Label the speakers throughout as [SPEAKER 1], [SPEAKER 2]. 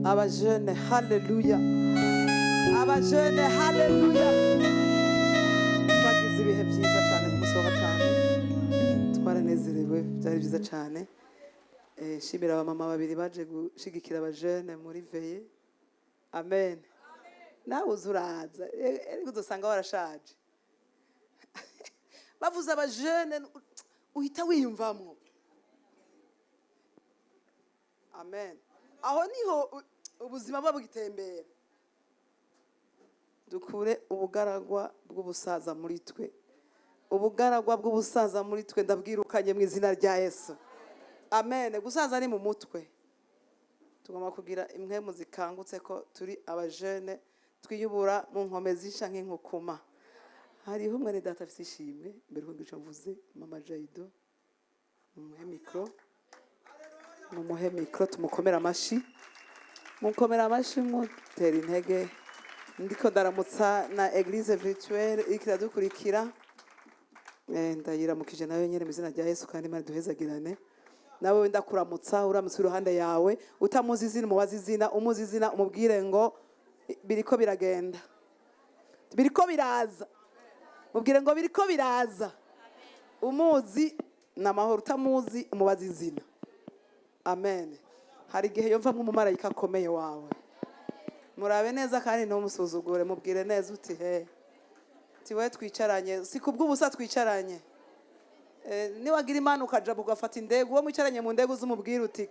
[SPEAKER 1] Abajene, haleluya! Abajene, haleluya! Twagize ibihe byiza cyane ku munsi wa gatanu, twaranezerewe, byari byiza cyane. Nshimira abamama babiri baje gushigikira abajene muri veillée. Amen. Nawe uza uraza, ariko uzosanga warashaje. Bavuze abajene, uhita wiyumvamo. Amen. Aho niho ubuzima buba bugitembera. Dukure ubugaragwa bw'ubusaza muri twe. Ubugaragwa bw'ubusaza muri twe ndabwirukanye mu izina rya Yesu. Amen. Gusaza ni mu mutwe. Tugomba kugira impwemu zikangutse ko turi abajene, twiyubura mu nkome zisha nk'inkukuma. Hariho umwene data afite ishimwe mbere uko ngico mvuze. Mama Jaido, mumuhe micro, mumuhe micro, tumukomere amashi, mukomere amashi, mutera intege. Ndiko ndaramutsa na église virtuelle iriko iradukurikira. Ndayiramukije nayo nyene mu izina rya Yesu, kandi Imana duhezagirane. Nawe ndakuramutsa, uramutse iruhande yawe utamuzi izina, umubaze izina, umuzi izina umubwire ngo biriko biragenda, biriko biraza. Mubwire ngo biriko biraza. Umuzi ni amahoro, utamuzi umubaze izina. Amen. Hari igihe yumvamo umumarayika akomeye wawe. Murabe neza kandi ntumusuzugure, mubwire neza uti he, uti we twicaranye si kubw'ubusa twicaranye. Niwagira Imana ukaja ugafata indege, uwo mwicaranye mu ndege uzumubwira uti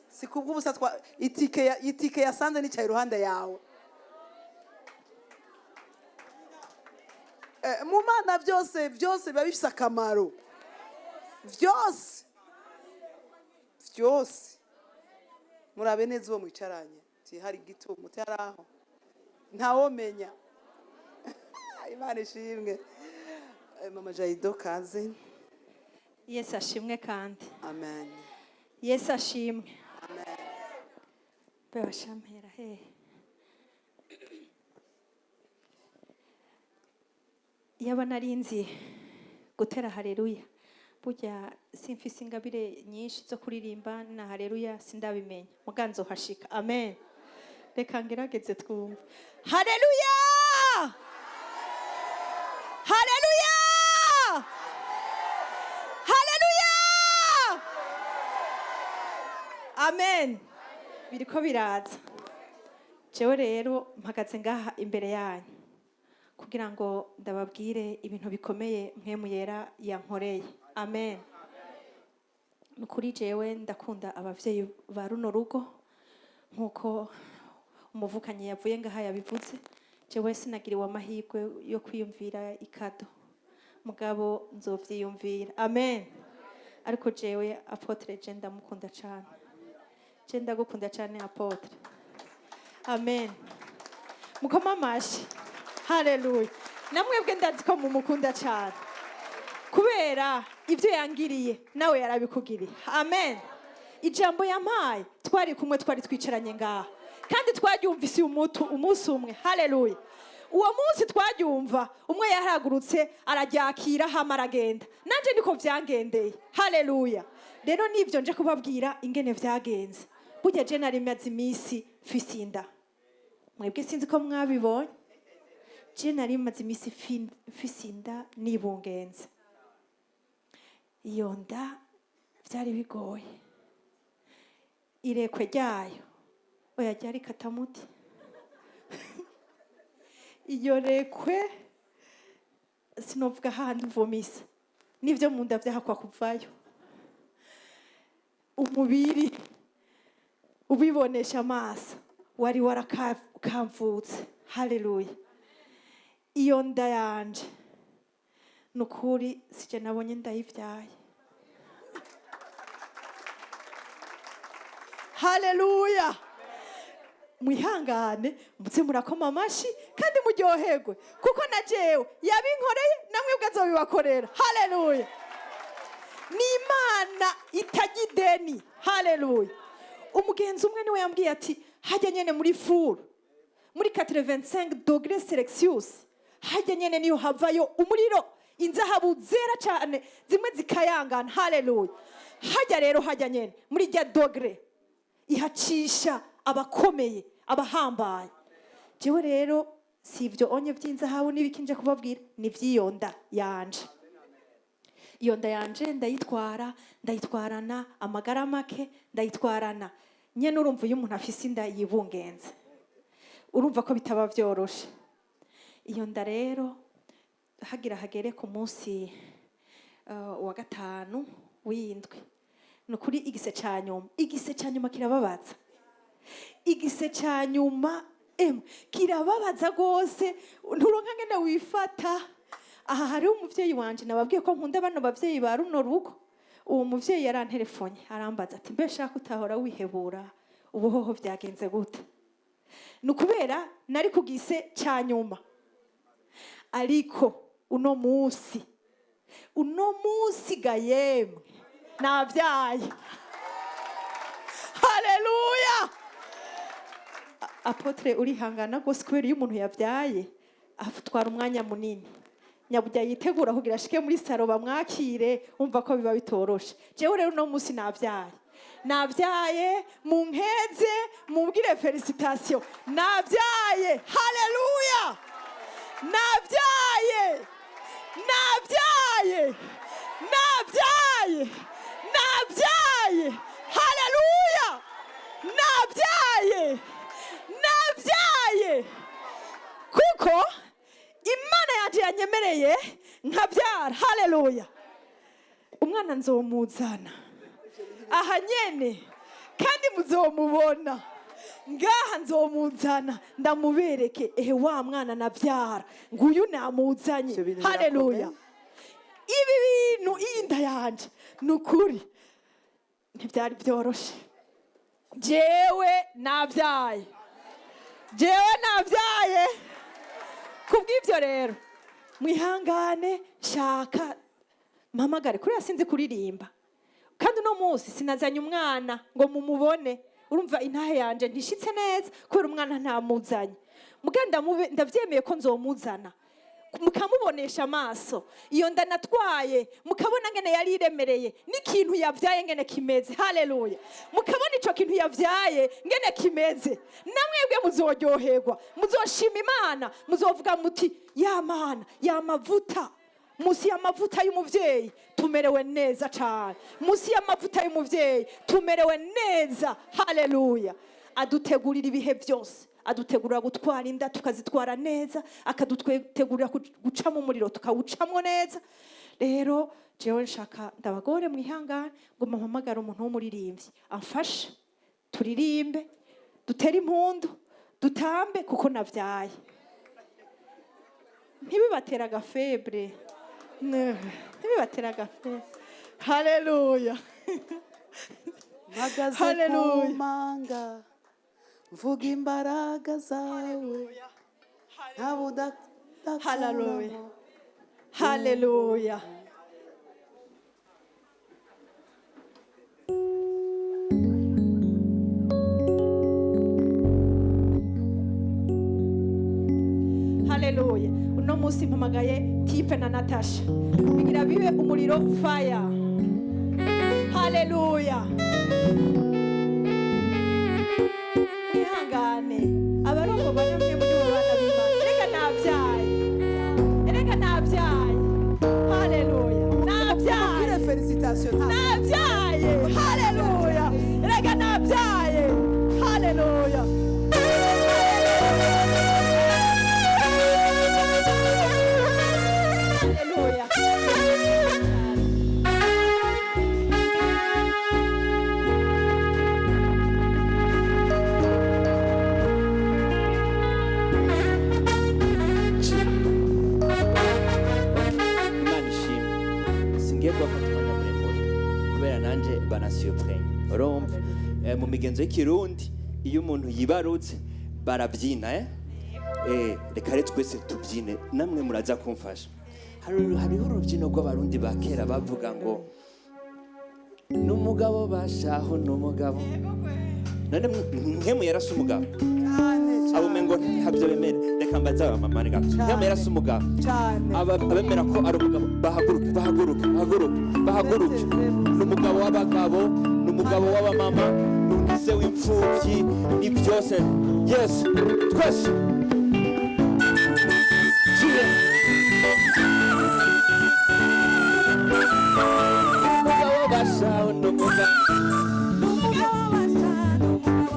[SPEAKER 1] si kubw'ubusa twa itike yasanze nicaye iruhande yawe. Mu Mana byose byose biba bifise akamaro, byose byose. Murabe neza uwo mwicaranye uti hari igituma uti hari aho ntawomenya. Imana ishimwe. Mama Jaido, kaze.
[SPEAKER 2] Yesu ashimwe kandi.
[SPEAKER 1] Amen.
[SPEAKER 2] Yesu ashimwe. Bebashampera hehe? Yaba nari nzi gutera haleluya, burya simfise ingabire nyinshi zo kuririmba na haleluya sindabimenya, muganzo hashika. Amen. Reka ngerageze twumve. Haleluya, haleluya, haleluya! Amen. Biriko biraza. Jewe rero mpagaze ngaha imbere yanyu kugira ngo ndababwire ibintu bikomeye Mpwemu Yera yankoreye. Amen. Ni ukuri, jewe ndakunda abavyeyi ba runo rugo. Nk'uko umuvukanyi yavuye ngaha yabivuze, jewe sinagiriwe amahirwe yo kwiyumvira i cadeau, mugabo nzovyiyumvira. Amen. Ariko jewe apôtre, je ndamukunda cane, je ndagukunda cane, apôtre. Amen. Mukoma amashi. Haleluya! Namwebwe ndazi ko mumukunda cane kubera ibyo yangiriye, nawe yarabikugiriye. Amen. Ijambo yampaye, twari kumwe, twari twicaranye ngaha kandi twaryumvise umutu umunsi umwe. Haleluya! Uwo munsi twaryumva, umwe yarahagurutse araryakira, hama aragenda. Nanje niko vyangendeye. Haleluya! Rero nivyo nje kubabwira ingene vyagenze. Burya je nari maze iminsi mfise inda. Mwebwe sinzi ko mwabibonye. Je nari maze iminsi mfise inda, nibungenze. Iyo nda byari bigoye, irekwe ryayo oya ryari katamuti. Iyo rekwe sinovuga hahandi mvumisa n'ibyo mu nda vyahakwa kuvayo. Umubiri ubibonesha amaso wari warakamvutse. Haleluya! Iyo nda yanje, ni ukuri sije nabonye ndayivyaye. Haleluya! Mwihangane, muze murakoma amashi kandi muryoherwe, kuko na jewe yabinkoreye, namwe bwe azobibakorera. Haleluya! Ni Imana itajya ideni. Haleluya! Umugenzi umwe niwe yambwiye ati hajya nyene muri four, muri 85 degrés Celsius, hajya nyene niyo havayo umuriro, inzahabu zera cyane zimwe zikayangana. Haleluya! Hajya rero, hajya nyene muri rya degré ihacisha. Abakomeye, abahambaye. Jewe rero si ibyo onye by'inzahabu n'ibiki nje kubabwira, ni iby'iyo nda yanje. Iyo nda yanje ndayitwara, ndayitwarana amagara make, ndayitwarana nyene. Urumva, iyo umuntu afise inda yibungenze, urumva ko bitaba vyoroshe. Iyo nda rero hagira hagere ku munsi wa gatanu w'indwi, ni ukuri igise ca nyuma, igise ca nyuma kirababaza. Igise ca nyuma, emwe, kirababaza rwose, nturonka ngene wifata. Aha hariho umuvyeyi wanje, nababwiye ko nkunda bano bavyeyi ba runo rugo. Uwo muvyeyi yaranterefonye, arambaza ati: "Mbe shaka utahora wihebura, ubu hoho vyagenze gute?" Ni ukubera nari ku gise ca nyuma. Ariko uno munsi, uno munsi ga yemwe, nabyaye! Haleluya! Apôtre, urihangana rwose, kubera iyo umuntu yabyaye atwara umwanya munini nyabujya yitegura kugira ashike muri salon bamwakire. Umva ko biba bitoroshe. Jewe rero uno munsi nabyaye, nabyaye. Munkeze, mubwire félicitations, nabyaye! Haleluya! Nabyaye, nabyaye, nabyaye, nabyaye! Haleluya! Nabyaye, nabyaye, kuko Imana yanjye yanyemereye nkabyara. Haleluya! Umwana nzomuzana aha nyene, kandi muzomubona ngaha. Nzomuzana ndamubereke. Ehe wa mwana nabyara, nguyu namuzanye.
[SPEAKER 1] Ivyo bintu
[SPEAKER 2] Haleluya!
[SPEAKER 1] birakomeye.
[SPEAKER 2] Ibi bintu, iyi nda yanje, ni ukuri ntibyari byoroshe. Jewe nabyaye, jewe nabyaye. Kubw'ibyo rero mwihangane, shaka mpamagare kuriya sinzi kuririmba, kandi uno munsi sinazanye umwana ngo mumubone. Urumva intahe yanje ntishitse neza kubera umwana ntamuzanye. Muga ndavyemeye ko nzomuzana, mukamubonesha amaso iyo nda natwaye, mukabona ngene yari iremereye n'ikintu yavyaye ngene kimeze. Haleluya! Mukabona ico kintu yavyaye ngene kimeze, namwebwe muzoryoherwa, muzoshima Imana, muzovuga muti: "Ya Mana, ya mavuta, munsi y'amavuta y'umuvyeyi tumerewe neza cane, munsi y'amavuta y'umuvyeyi tumerewe neza." Haleluya! Adutegurira ibihe byose, adutegurira gutwara inda tukazitwara neza, akadutegurira gucamo umuriro tukawucamo neza. Rero jewe nshaka ndabagore mwihangane ngo mpamagare umuntu w'umuririmbyi amfashe, turirimbe, dutere impundu, dutambe, kuko navyaye. Ntibibatera agafebre. Ntibibatera agafebre. Haleluya!
[SPEAKER 1] Mpagaze ku
[SPEAKER 2] Haleluya.
[SPEAKER 1] manga, mvuga imbaraga zawe, nta
[SPEAKER 2] Haleluya.
[SPEAKER 1] budakuramo.
[SPEAKER 2] Haleluya! Haleluya! Uno munsi mpamagaye Tipe na Natasha bigira bibe umuriro, fire. Haleluya! Mwihangane, abarongo bane mwe muri bo bana b'Imana. Erega nabyaye, erega nabyaye! Haleluya, nabyaye!
[SPEAKER 1] Mubwire félicitations, nta
[SPEAKER 2] Nabyaye! Haleluya! Erega nabyaye! Haleluya! Haleluya!
[SPEAKER 3] Imana ishimwe. Singiye kubafata umwanya muremure kubera nanje banasiyoprenye. Urumva, mu migenzo y'ikirundi, iyo umuntu yibarutse barabyina. Reka rero twese tubyine, namwe muraza kumfasha. Hariho urubyino rw'Abarundi ba kera bavuga ngo: "N'umugabo bashaho, n'umugabo." None nkemu yarase umugabo?
[SPEAKER 1] Cyane.
[SPEAKER 3] Abo umengo ntabyo bemera. Reka mbaze abamama, reka nkemu yarase umugabo?
[SPEAKER 1] Cyane.
[SPEAKER 3] Abemera ko ari umugabo bahaguruke, bahaguruke, bahaguruke, bahaguruke. Ni umugabo w'abagabo, ni umugabo w'abamama, ni se w'imfubyi. N'imfuvyi, ni byose. Yes, twese. Tuye. Umugabo basha, n'umugabo.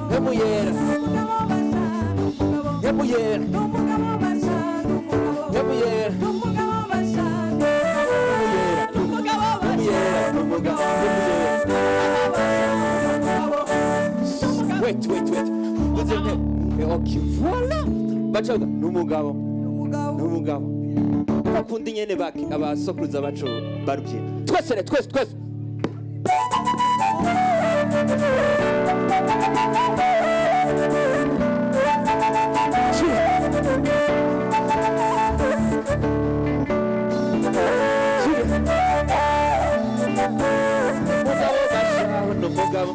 [SPEAKER 3] Mpwemu Yera, Mpwemu Yera, Mpwemu Yera, Mpwemu Yera, Mpwemu Yera, n'umugabo, Mpwemu Yera. Wait, wait, wait. Vous êtes. Ok, voilà. Baca bavuga, n'umugabo, n'umugabo. Kwa kundi nyene baki abasokuruza bacu barubyina. Twese re, twese, twese. Cheer. Cheer. Umugabo bashaho n'umugabo.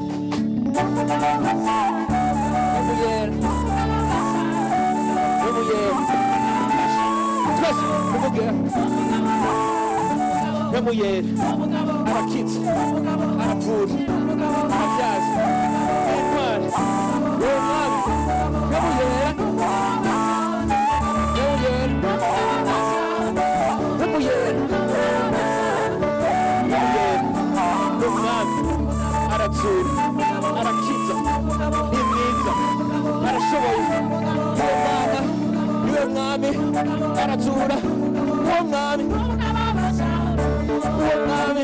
[SPEAKER 3] Mpwemu Yera. Mpwemu Yera. Twese n'umugabo. Mpwemu Yera. Arakiza. Aravura. Arabyaza. Intwari. Uwo mwami. Mpwemu Yera. Mpwemu Yera. Mpwemu Yera. Mpwemu Yera. Ni umwami. Arazura. Arakiza. Ni mwiza. Arashoboye. Niwe Mana. Niwe mwami. Arazura. Uwo mwami. Uwo mwami.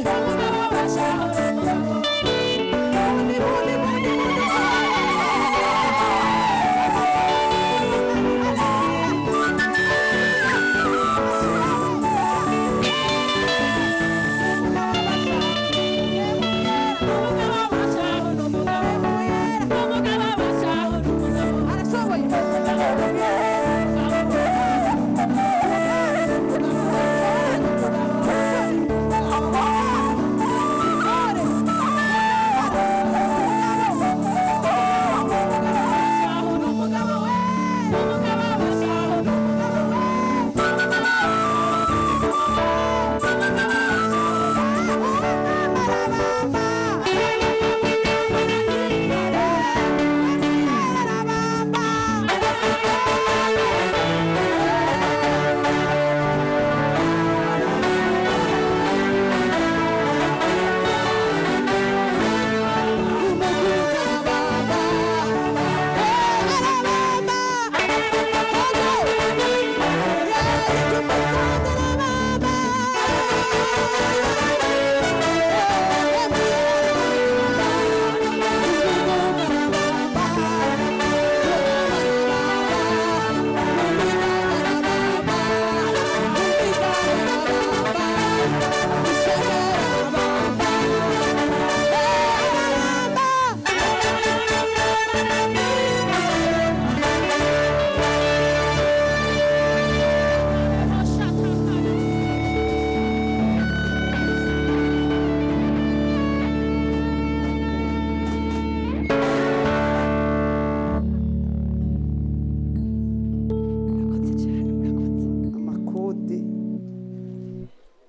[SPEAKER 2] Murakoze cyane, murakoze.
[SPEAKER 1] Amakode,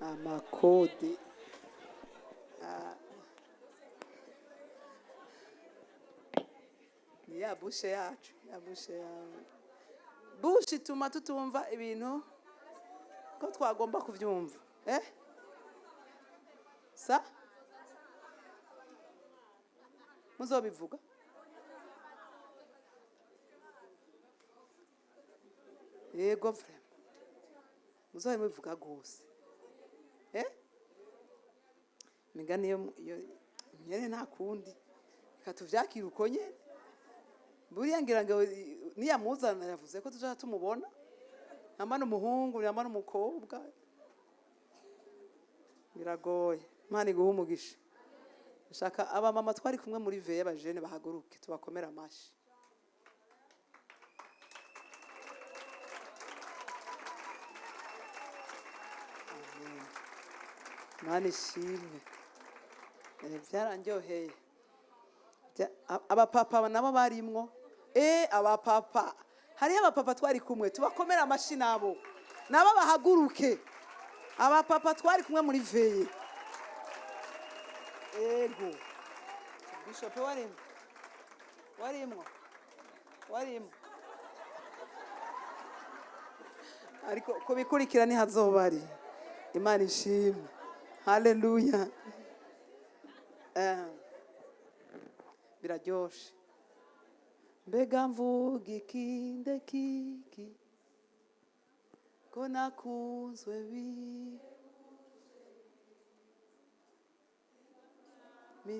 [SPEAKER 1] amakode. Ah. Ni ya bouche yacu, ya bouche yawe. Bouche ituma tutumva ibintu ko twagomba kubyumva, eh? Sa muzobivuga. Yego, vraiment, muzobe mubivuga rwose, eh? Imigani yo nyene, nta kundi, reka tuvyakire uko nyene. Buriya ngira ngo niyamuzana yavuze ko tuzoja tumubona, nyamba n'umuhungu, nyamba n'umukobwa, biragoye. Imana iguhe umugisha. Nshaka abamama twari kumwe muri veillée y'abajene bahaguruke, tubakomere amashi. Amen. Imana ishimwe. Byarandyoheye. Abapapa nabo barimwo, abapapa, hariho abapapa twari kumwe, tubakomere amashi nabo, nabo bahaguruke. Abapapa twari kumwe muri veillée. Ego, bishop, warimo. Warimwo, warimwo, ariko kubikurikira ntihazoba ari. Imana ishimwe, haleluya. Biraryoshe. Mbega mvuga iki, ndekiki ko nakunzwe bi mi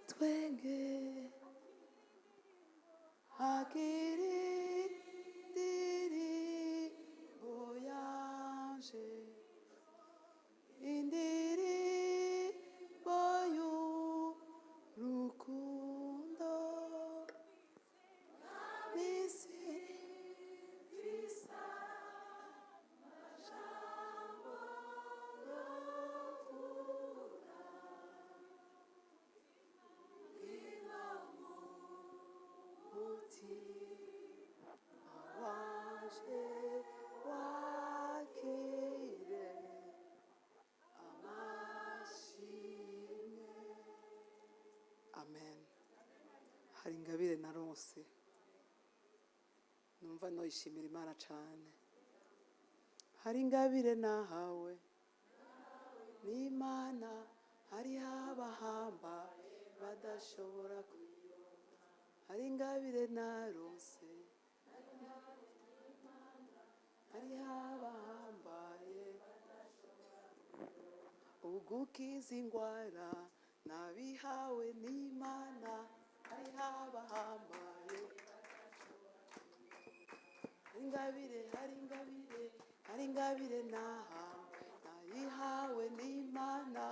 [SPEAKER 1] twenge hakiri indirimbo yanje, indirimbo y'urukundo n'isi ifise amajambo novuga. Mutima wanje wakire amashimwe. Amen. Hari ingabire naronse, numva noyishimira Imana cane. Hari ingabire nahawe n'Imana, hariho abahamba badashobora kuyironka. Hari ingabire naronse, hariho abahambaye. Ugukiza ingwara nabihawe n'Imana, hariho abahambaye. Ingabire, hari ingabire, hari ingabire nahawe, nayihawe n'Imana,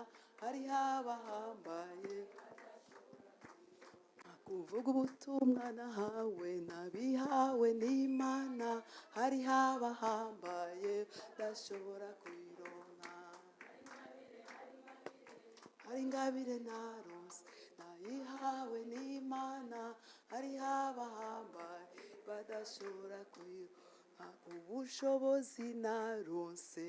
[SPEAKER 1] hariho abahambaye. Kuvuga ubutumwa nahawe, nabihawe n'Imana, hariho abahambaye ndashobora kuyironka. Hari ingabire naronse, nayihawe n'Imana, hariho abahambaye badashobora kuyironka. Ubushobozi naronse.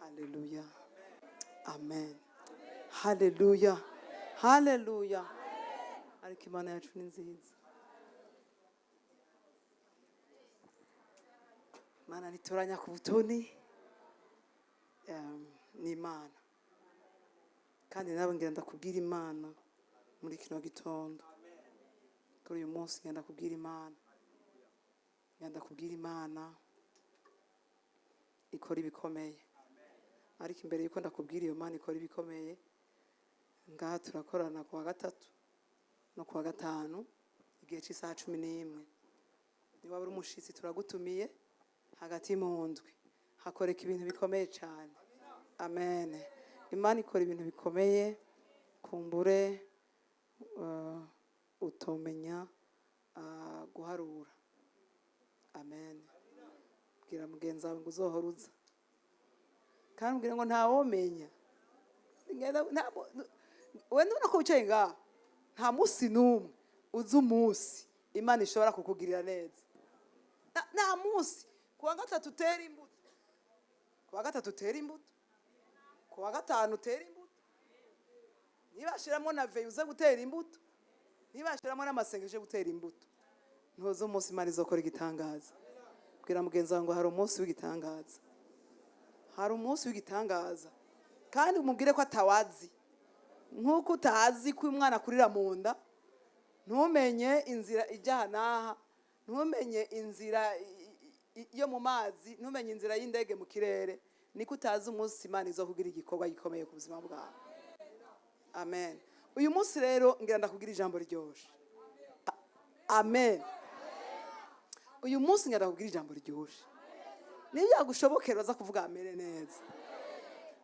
[SPEAKER 1] Haleluya. Amen. Haleluya. Haleluya. Ariko Imana yacu ni nziza. Imana ntitoranya ku butoni. Ni Imana. Kandi nawe ngira ndakubwira Imana muri kino gitondo. Kuri uyu munsi ngira ndakubwira Imana. Ngira ndakubwira Imana ikora ibikomeye. Ariko imbere yuko ndakubwira iyo Mana ikora ibikomeye, ngaha turakorana kuwa gatatu no kuwa gatanu igihe cy'isaha 11. Niba uri umushitsi turagutumiye hagati mu ndwi. Hakoreka ibintu bikomeye cyane. Amen. Imana ikora ibintu bikomeye, kumbure utomenya guharura. Amen. Bwira mugenzi wawe ngo uzohora uza. Kandi ubwira ngo ntawomenya. We nubona ko wicaye ngaha, nta munsi n'umwe uzi umunsi Imana ishobora kukugirira neza. Nta munsi. Kuwa gatatu utera imbuto, kuwa gatatu utera imbuto, kuwa gatanu utera imbuto, ntibashiramo na veyi uze gutera imbuto, ntibashiramo n'amasengesho yo gutera imbuto, ntuzi umunsi Imana izokora igitangaza. Bwira mugenzi wawe ngo hari umunsi w'igitangaza. Hari umunsi w'igitangaza. Kandi umubwire ko atawazi. Nk'uko utazi ko umwana akurira mu nda, ntumenye inzira ijya aha n'aha, ntumenye inzira yo mu mazi, ntumenye inzira y'indege mu kirere, niko utazi umunsi Imana izokugira igikorwa gikomeye ku buzima bwawe. Amen. Uyu munsi rero ngira ndakubwira ijambo ryoshe. Amen. Uyu munsi ngira ndakubwira ijambo ryoshe. Nibyagushobokera uraza kuvuga amen neza.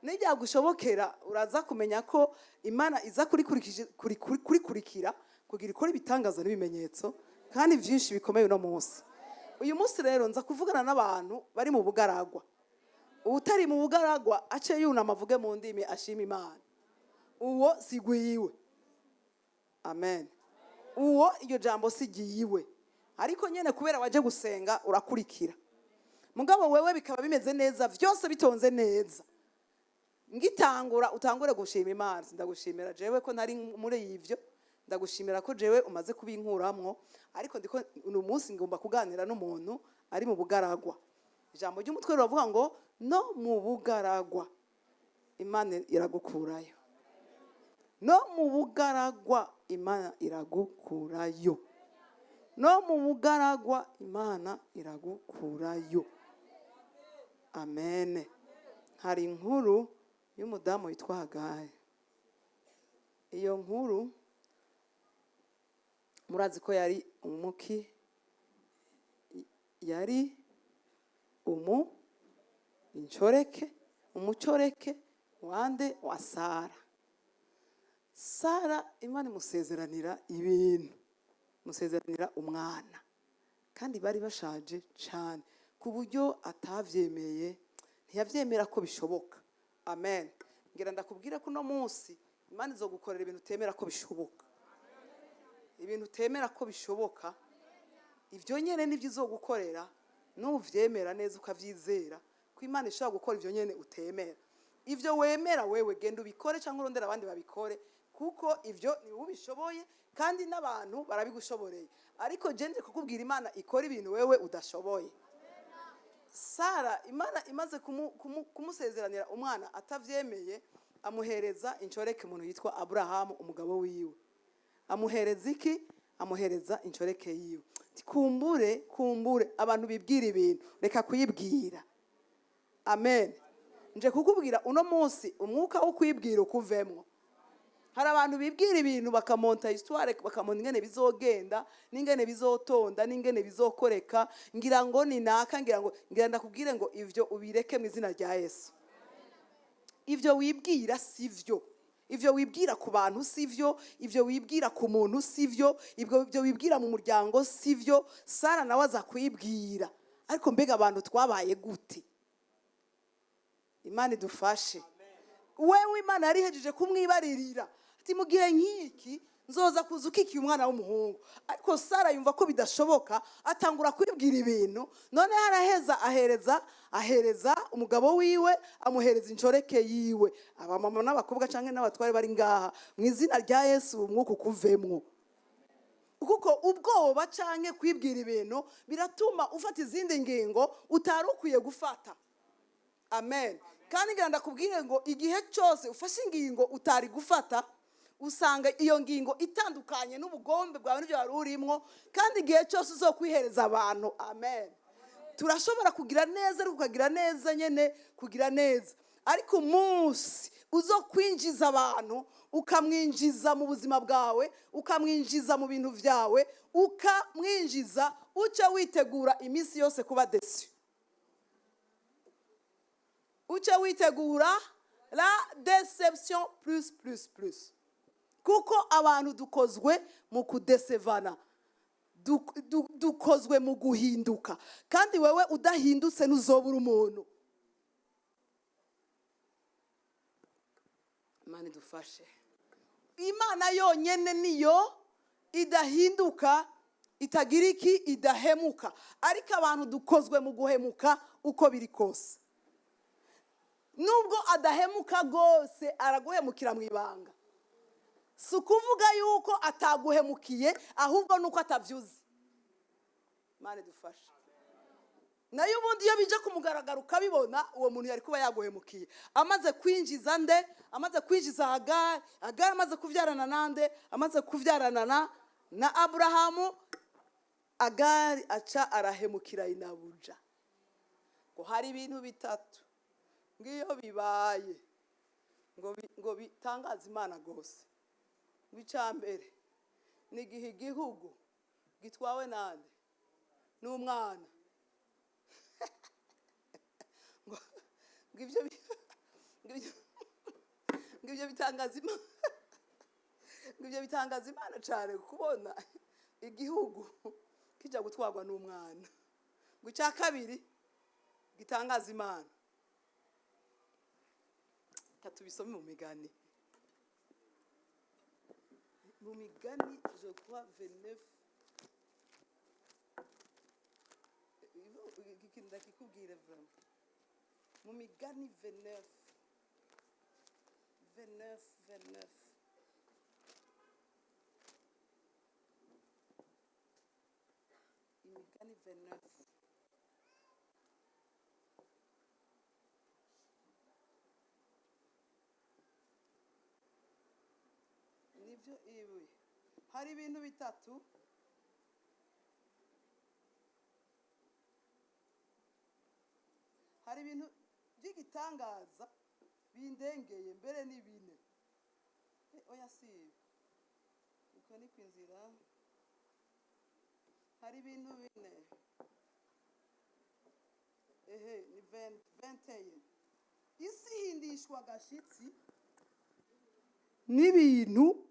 [SPEAKER 1] Nibyagushobokera uraza kumenya ko Imana iza kurikurikira kugira ikore ibitangaza n'ibimenyetso kandi byinshi bikomeye uno munsi. Uyu munsi rero nza kuvugana n'abantu bari mu bugaragwa. Utari mu bugaragwa ace yunama avuge mu ndimi ashima Imana. Uwo sigwiwe. Amen. Uwo iryo jambo sigiyiwe. Ariko nyene kubera waje gusenga urakurikira, mugabo wewe bikaba bimeze neza, vyose bitonze neza, ngitangura utangure gushima Imana. Ndagushimira jewe ko ntari muri ivyo, ndagushimira ko jewe umaze kubinkuramwo. Ariko ndiko uno munsi ngomba kuganira n'umuntu ari mu bugaragwa. Ijambo ry'umutwe riravuga ngo "No mu bugaragwa Imana iragukurayo". No mu bugaragwa Imana iragukurayo. No mu bugaragwa Imana iragukurayo. Amen. Hari inkuru y'umudamu witwa Hagari. Iyo nkuru murazi ko yari umuki, yari incoreke, umucoreke wande? Wa Sara. Sara Imana imusezeranira ibintu, imusezeranira umwana, kandi bari bashaje cyane ku buryo atavyemeye, ntiyavyemera ko bishoboka. Amen. Ngira ndakubwira ko uno munsi Imana izogukorera ibintu utemera ko bishoboka. Ibintu utemera ko bishoboka, ibyo nyene nivyo izogukorera nuvyemera neza, ukavyizera ko Imana ishobora gukora ivyo nyene utemera. Ivyo wemera wewe, genda ubikore cyangwa urondera abandi babikore, kuko ivyo ni wowe ubishoboye kandi n'abantu barabigushoboreye. Ariko je nje kukubwira Imana ikora ibintu wewe udashoboye. Sara Imana imaze kumusezeranira umwana atavyemeye, amuhereza incoreke, umuntu yitwa Aburahamu, umugabo wiwe. Amuhereza iki? Amuhereza incoreke yiwe. Ati, kumbure, kumbure abantu bibwira ibintu, reka kuyibwira. Amen. Nje kukubwira uno munsi umwuka wo kwibwira ukuvemwo. Hari abantu bibwira ibintu, bakamonta histoire, bakamonta ingene bizogenda n'ingene bizotonda n'ingene bizokoreka. Ngira ngo ni naka, ngira ngo, ngira ndakubwire ngo ivyo ubireke mu izina rya Yesu. Ivyo wibwira sivyo. Ivyo wibwira ku bantu sivyo, ivyo wibwira ku muntu sivyo, ibyo wibwira mu muryango sivyo. Sara nawe aza kwibwira. Ariko mbega abantu twabaye gute? Imana idufashe. Wewe Imana yarihejeje kumwibaririra ati: "Mu gihe nk'iki nzoza kuza ukikiye umwana w'umuhungu." Ariko Sara yumva ko bidashoboka, atangura kwibwira ibintu. Noneho araheza ahereza umugabo wiwe, amuhereza incoreke yiwe. Abamama n'abakobwa cyangwa n'abatware bari ngaha, mu izina rya Yesu umwuka ukuvemwo, kuko ubwoba canke kwibwira ibintu biratuma ufata izindi ngingo utari ukwiye gufata. Amen. Kandi ngira ndakubwire ngo igihe cyose ufashe ingingo utari gufata, usanga iyo ngingo itandukanye n'ubugombe bwawe n'ibyo wari urimwo. Kandi igihe cyose uzokwihereza abantu, amen, turashobora kugira neza, ariko ukagira neza nyene kugira neza. Ariko umunsi uzo kwinjiza abantu, ukamwinjiza mu buzima bwawe, ukamwinjiza mu bintu byawe, ukamwinjiza, uce witegura iminsi yose kuba déçu, uce witegura la déception plus plus plus, kuko abantu dukozwe mu kudesevana, dukozwe mu guhinduka. Kandi wewe udahindutse ntuzobura umuntu. Imana idufashe. Imana yonyine niyo idahinduka, itagira iki? Idahemuka. Ariko abantu dukozwe mu guhemuka. Uko biri kose, nubwo adahemuka rwose, araguhemukira mu ibanga. Si ukuvuga yuko ataguhemukiye, ahubwo nuko atabyuzi. Imana idufashe. Nayo ubundi iyo bija ku mugaragaro ukabibona, uwo muntu yari kuba yaguhemukiye. Amaze kwinjiza nde? Amaze kwinjiza Hagari. Hagari amaze kubyarana nande? Amaze kubyarana na Aburahamu. Agari aca arahemukira inabuja. Ngo hari ibintu bitatu ngiyo bibaye ngo bitangaze Imana rwose. Ngo icya mbere ni igihe igihugu gitwawe nande? N'umwana. Ngo ibyo bitangaza Imana cyane, kubona igihugu kijya gutwarwa n'umwana. Ngo icya kabiri gitangaza Imana, reka tubisome mu Migani, mu Migani, je crois 29. Iki kintu ndakikubwire vraiment. Mu Migani 29, 29, 29. Imigani 29. Nibyo, ibi hari ibintu bitatu. Hari ibintu by'igitangaza bindengeye, mbere ni bine. Oya, si ibi, uko ni ku inzira. Hari ibintu bine. Ehe, ni 21. Isi ihindishwa agashitsi n'ibintu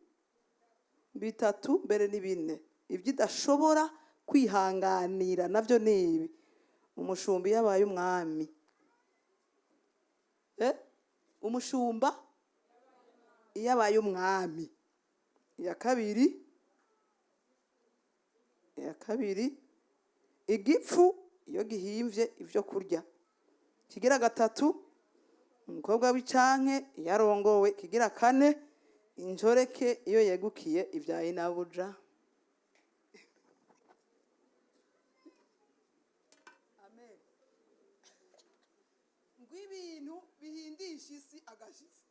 [SPEAKER 1] bitatu, mbere ni bine, ibyo idashobora kwihanganira nabyo ni ibi: umushumba iyo abaye umwami, umushumba iyo abaye umwami. Iya kabiri, igipfu iyo gihimvye ibyo kurya. Kigira gatatu, umukobwa w'icanke iyo arongowe. Kigira kane, injoreke iyo yegukiye ibya inabuja. Amen. Ngo ibintu bihindisha isi agashitsi.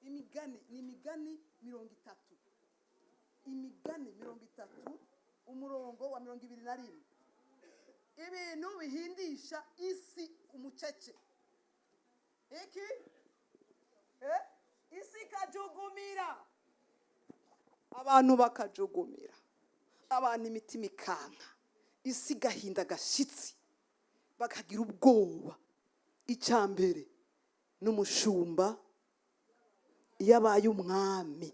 [SPEAKER 1] Imigani, ni Imigani 30, Imigani 30, umurongo wa 21. Ibintu bihindisha isi umucece iki, isi ikajugumira, abantu bakajugumira, abantu imitima ikanka, isi igahinda agashitsi, bakagira ubwoba. Icya mbere n'umushumba iyo abaye umwami,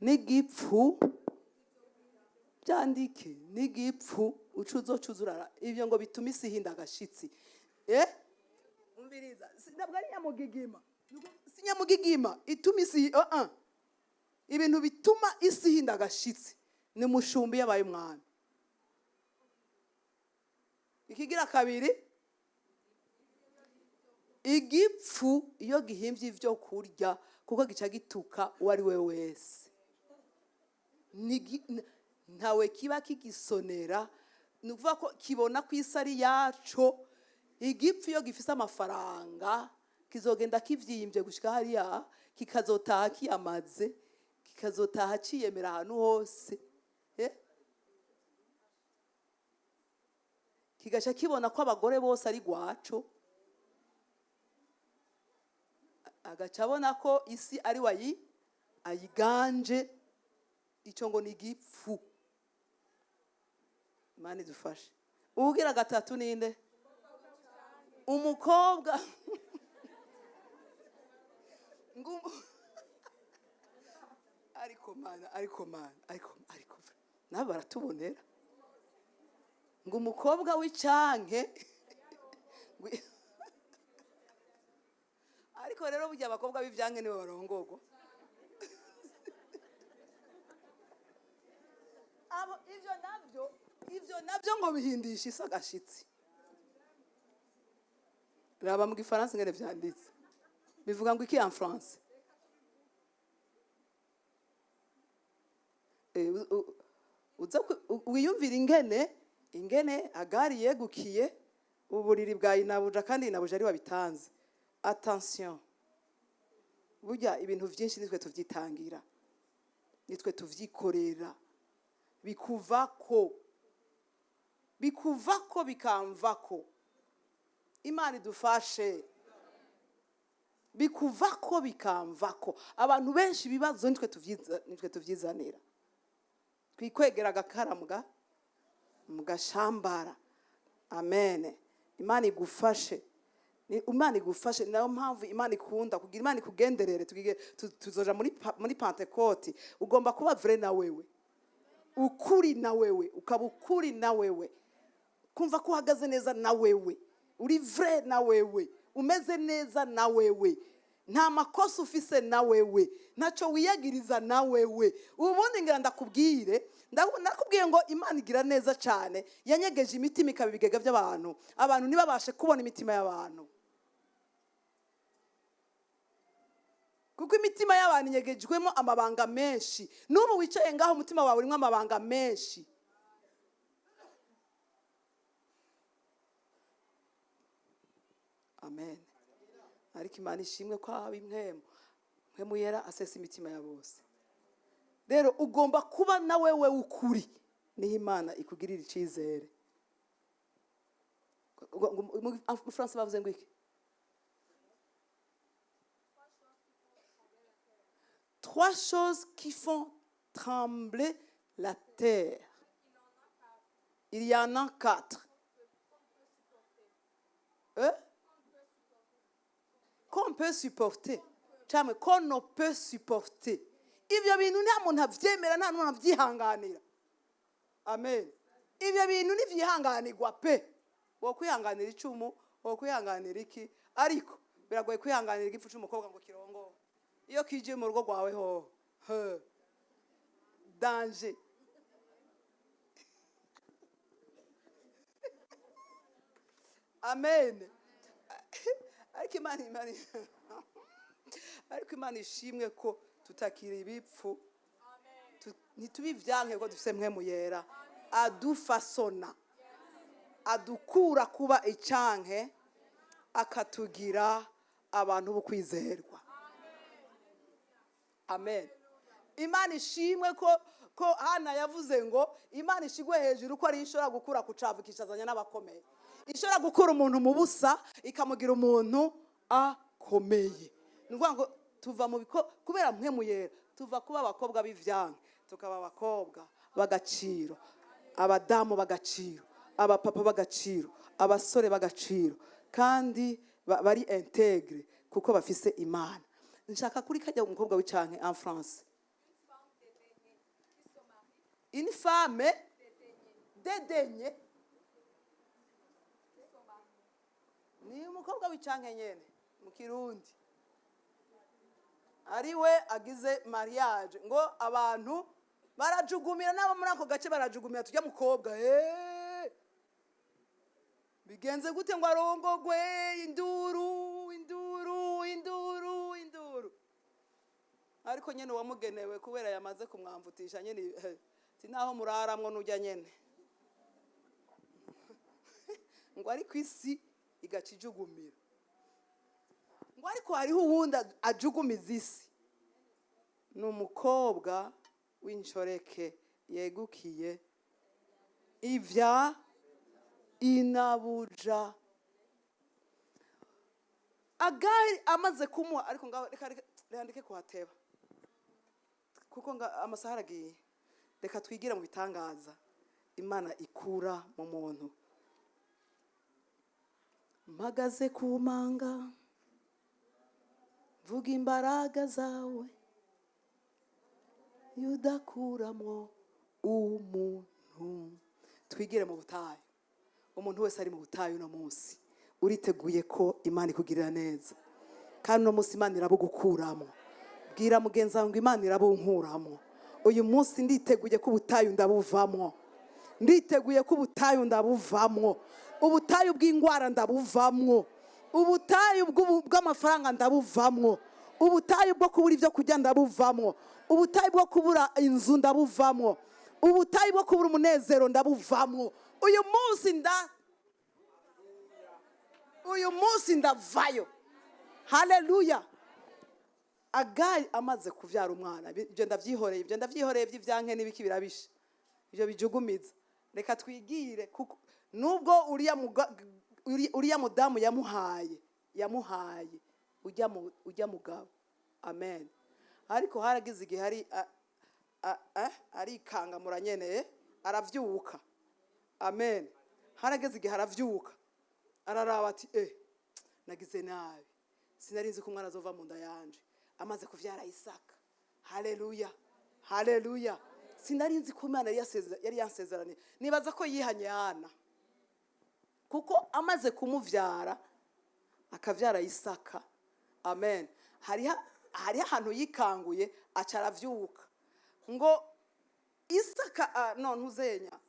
[SPEAKER 1] n'igipfu. Byandike, n'igipfu uca uzoca urara. Ibyo ngo bituma isi ihinda agashitsi. Umviriza, ntabwo ari nyamugigima, si nyamugigima ituma isi Ibintu bituma isi ihinda agashitsi ni umushumba iyo abaye umwami. Ikigira kabiri, igipfu iyo gihimvye ivyo kurya, kuko gica gituka uwo ari we wese. Ntawe kiba kigisonera. Ni ukuvuga ko kibona ko isi ari yaco. Igipfu iyo gifise amafaranga kizogenda kivyimbye gushika hariya, kikazotaha kiyamaze, kikazotaha ciyemera ahantu hose. Kigaca kibona ko abagore bose ari gwaco, agaca abona ko isi ari wayi ayiganje. Icyo ngo ni igipfu. Imana idufashe. Uwugira gatatu ninde? Umukobwa ariko Mana, ariko Mana, ariko nabo baratubonera. Ngo umukobwa w'icanke ariko rero burya abakobwa b'ivyanke nibo barongorwa. Abo ivyo navyo ngo bihindisha isi agashitsi. Raba mu Gifaransa ingene vyanditse. Bivuga ngo iki en français? Uza wiyumvira ingene Agari yegukiye uburiri bwa inabuja, kandi inabuja ari wabitanze. Attention, burya ibintu vyinshi nitwe tuvyitangira, nitwe tuvyikorera, bikuvako, bikuvako, bikamvako. Imana idufashe. Bikuvako, bikamvako. Abantu benshi ibibazo nitwe tuvyizanira, twikwegera agakara mu gashambara. Amen. Imana igufashe. Imana igufashe. Ni nayo mpamvu Imana ikunda kugira Imana ikugenderere. Tuzoja muri Pantekoti. Ugomba kuba vrai na wewe, ukuri na wewe, ukaba ukuri na wewe, kumva ko uhagaze neza na wewe, uri vrai na wewe, umeze neza na wewe. Nta makosa ufise na wewe, ntacyo wiyagiriza na wewe. Ubundi ngira ndakubwire, nakubwiye ngo Imana igira neza cyane, yanyegeje imitima ikaba ibigega by'abantu, abantu ntibabashe kubona imitima y'abantu, kuko imitima y'abantu inyegejwemo amabanga menshi. N'ubu wicaye ngaho, umutima wawe urimo amabanga menshi. Amen. Ariko Imana ishimwe ko haba impwemu, Mpwemu Yera asesa imitima ya bose. Rero ugomba kuba na wewe ukuri, niho Imana ikugirira icyizere. Mu Faransa bavuze ngo iki? Trois choses qui font trembler la terre. Il y en a quatre. Hein? Qu'on peut supporter. Cyangwa qu'on ne peut supporter. Ibyo bintu nta muntu abyemera, nta muntu abyihanganira. Amen. Ibyo bintu ntibyihanganirwa pe. Wo kwihanganira icumu, wo kwihanganira iki, ariko biragoye kwihanganira igipfu cy'umukobwa ngo kirongowe. Iyo kigiye mu rugo rwawe hoho, he, danger. Amen. Ariko Imana ishimwe ko tutakira ibipfu, ntitubivyanke ko dufise Mpwemu Yera adufasona, adukura kuba icyanke, akatugira abantu bo kwizerwa. Amen. Imana ishimwe ko Hana yavuze ngo Imana ishigwe hejuru, ko ari ishobora gukura kucavu ikicazanya n'abakomeye, ishobora gukura umuntu mu busa ikamugira umuntu akomeye. Ni ukuvuga ngo tuva mu biko kubera Mpwemu Yera, tuva kuba abakobwa b'ivyanke tukaba abakobwa b'agaciro, abadamu b'agaciro, abapapa b'agaciro, abasore b'agaciro, kandi bari integre kuko bafise Imana. Nshaka kuri kajya umukobwa w'icanke en France. Une femme dédaignée. Ni umukobwa w'icanke nyene mu Kirundi, ariwe agize mariage, ngo abantu barajugumira, n'abo muri ako gace barajugumira, tujya mukobwa, bigenze gute ngo arongogwe? Induru, induru, induru, induru. Ariko nyene uwamugenewe, kubera yamaze kumwamvutisha nyene, ti naho muraramwo nujya nyene ngo ariko isi igaca ijugumira. Ngo ariko hariho uwundi ajugumiza isi, ni umukobwa w'inshoreke yegukiye ivya inabuja. Agari amaze kumuha, ariko ngaho reka ndeke kuhateba kuko amasaha aragiye. Reka twigire mu bitangaza Imana ikura mu muntu. Mpagaze ku manga mvuga imbaraga zawe, yudakuramwo umuntu. Twigire mu butayu. Umuntu wese ari mu butayu uno munsi, uriteguye ko Imana ikugirira neza, kandi uno munsi Imana irabugukuramo. Bwira mugenzi wawe ngo Imana irabunkuramo uyu munsi. Nditeguye ko ubutayu ndabuvamwo, nditeguye ko ubutayu ndabuvamwo, ubutayu bw'indwara ndabuvamwo, ubutayu bw'amafaranga ndabuvamwo, ubutayu bwo kubura ibyo kurya ndabuvamwo, ubutayu bwo kubura inzu ndabuvamwo, ubutayu bwo kubura umunezero ndabuvamwo. Uyu munsi ndavayo. Haleluya. Agari amaze kuvyara umwana, ibyo ndavyihoreye, ibyo ndavyihoreye by'ivyanke n'ibiki birabisha, ibyo bijugumiza. Reka twigire, kuko nubwo uriya mudamu yamuhaye ujya mugabo. Amen. Ariko haragize igihe arikanga muranyeneye, aravyuka. Amen. Harageze igihe aravyuka, araraba ati nagize nabi, sinari nzi ko umwana azova mu nda yanje. Amaze kuvyara Isaka. Haleluya, haleluya. Sinari nzi ko Imana yari yansezeraniye. Nibaza ko yihanye Hana, kuko amaze kumuvyara akavyara Isaka. Amen. Hariho ahantu yikanguye, aca aravyuka ngo Isaka, ah, no, ntuzenya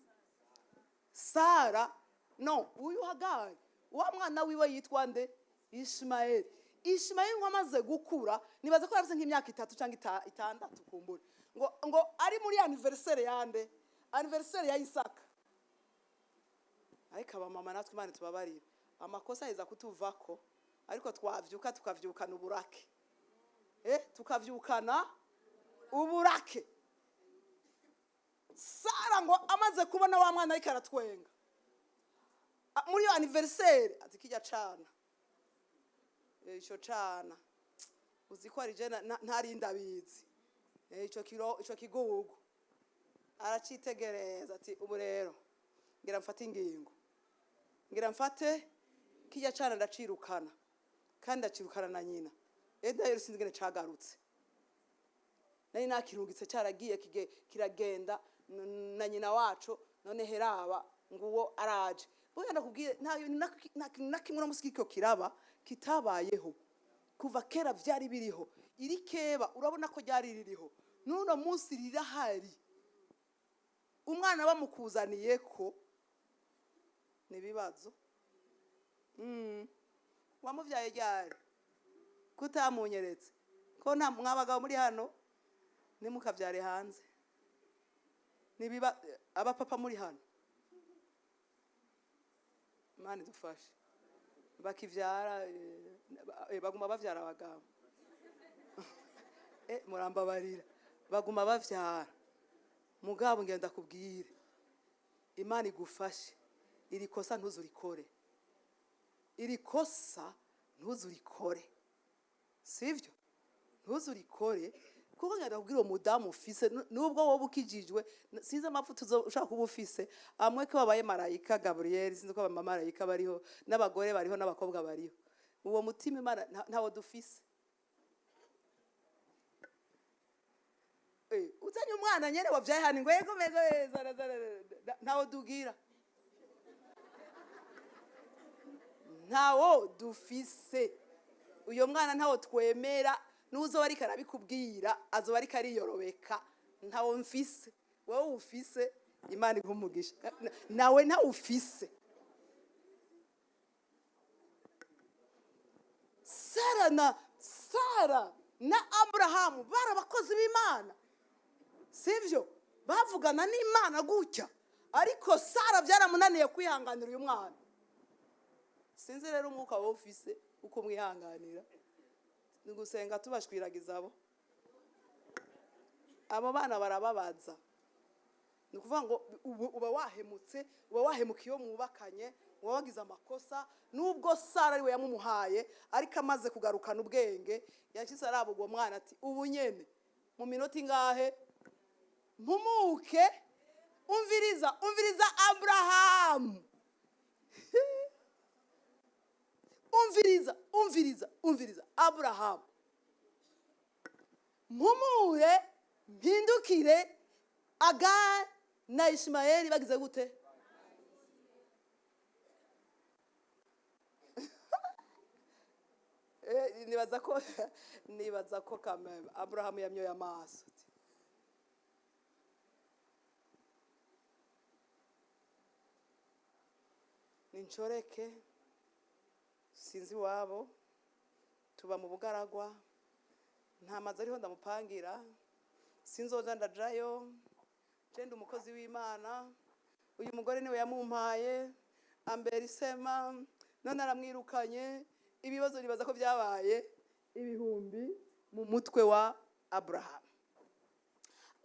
[SPEAKER 1] Sara, no, uyu Hagari, wa mwana wiwe yitwa nde? Ishimayeli. Ishimayeli ngo amaze gukura, nibaza ko yavuze nk'imyaka 3 cyangwa 6 kumbura, ngo ari muri anniversaire yande? Anniversaire ya Isaka. Ariko abamama natwe, Imana tubabarire, amakosa yeza kutuvako, ariko twavyuka tukavyukana uburake, tukavyukana uburake. Sara ngo amaze kubona wa mwana ariko aratwenga muri iyo anniversaire, ati: "Kijya cana, ico cana uzi ko ari je ntari ndabizi, ico kiro, ico kigugu." Aracitegereza ati: "Ubu rero ngira mfate ingingo, ngira mfate kijya cana ndacirukana, kandi ndacirukana na nyina." Eda sinzi ingene cagarutse, nari nakirungitse cyaragiye kiragenda na nyina wacu. None heraba nguwo araje. Burya ndakubwiye, nta bintu nta kintu na kimwe uno munsi kiriko kiraba kitabayeho kuva kera. Vyari biriho. Iri keba urabona ko ryari ririho, n'uno munsi rirahari. Umwana bamukuzaniye ko ni ibibazo. Wamuvyaye ryari? Kutamunyeretse ko nta mwabagabo muri hano, ntimukavyare hanze. Nibiba abapapa muri hano, Imana idufashe, bakivyara baguma bavyara abagabo. Murambabarira, baguma bavyara. Mugabo ngenda kubwire, Imana igufashe, iri kosa ntuzurikore, iri kosa ntuzurikore, sivyo? Ntuzurikore, kuko ngenda kubwira, uwo mudamu ufise, nubwo wowe ukijijwe, sinzi amavuta ushaka kuba ufise amwe ko babaye marayika Gabriel, sinzi ko abamarayika bariho, n'abagore bariho, n'abakobwa bariho. Uwo mutima Imana ntawo dufise. Uzanye umwana nyene wavyaye hano ngo yego mego, zara, zara, zara, ntawo dugira, ntawo dufise. Uyo mwana ntawo twemera. N'uzoba ariko arabikubwira azoba ariko ariyorobeka. Ntawo mfise. Wowe ufise, Imana iguhe umugisha. Nawe ntawo ufise. Sara na Aburahamu bari abakozi b'Imana, sivyo? Bavugana n'Imana gutya, ariko Sara byaramunaniye kwihanganira uyu mwana. Sinzi rero umwuka wowe ufise uko mwihanganira. Ni gusenga tubashwiragiza. Abo bana barababaza. Ni ukuvuga ngo uba wahemutse, uba wahemukiye iyo mwubakanye, uba wagize amakosa. Nubwo Sara ariwe yamumuhaye, ariko amaze kugarukana ubwenge yashyize araba uwo mwana ati: "Ubu nyene mu minota ingahe mpumuke?" Umviriza, umviriza Aburahamu, umviriza, umviriza, umviriza Aburahamu: "Mpumure mpindukire, Agari na Ishimayeli bagize gute?" Nibaza ko kameme Aburahamu yamyoye amaso ati, "Ninshoreke, sinzi iwabo, tuba mu bugaragwa, nta mazu ariho ndamupangira, sinzoja ndajayo, je ndi umukozi w'Imana, uyu mugore niwe yamumpaye, ambera isema, none aramwirukanye." Ibibazo nibaza ko byabaye ibihumbi mu mutwe wa Aburahamu.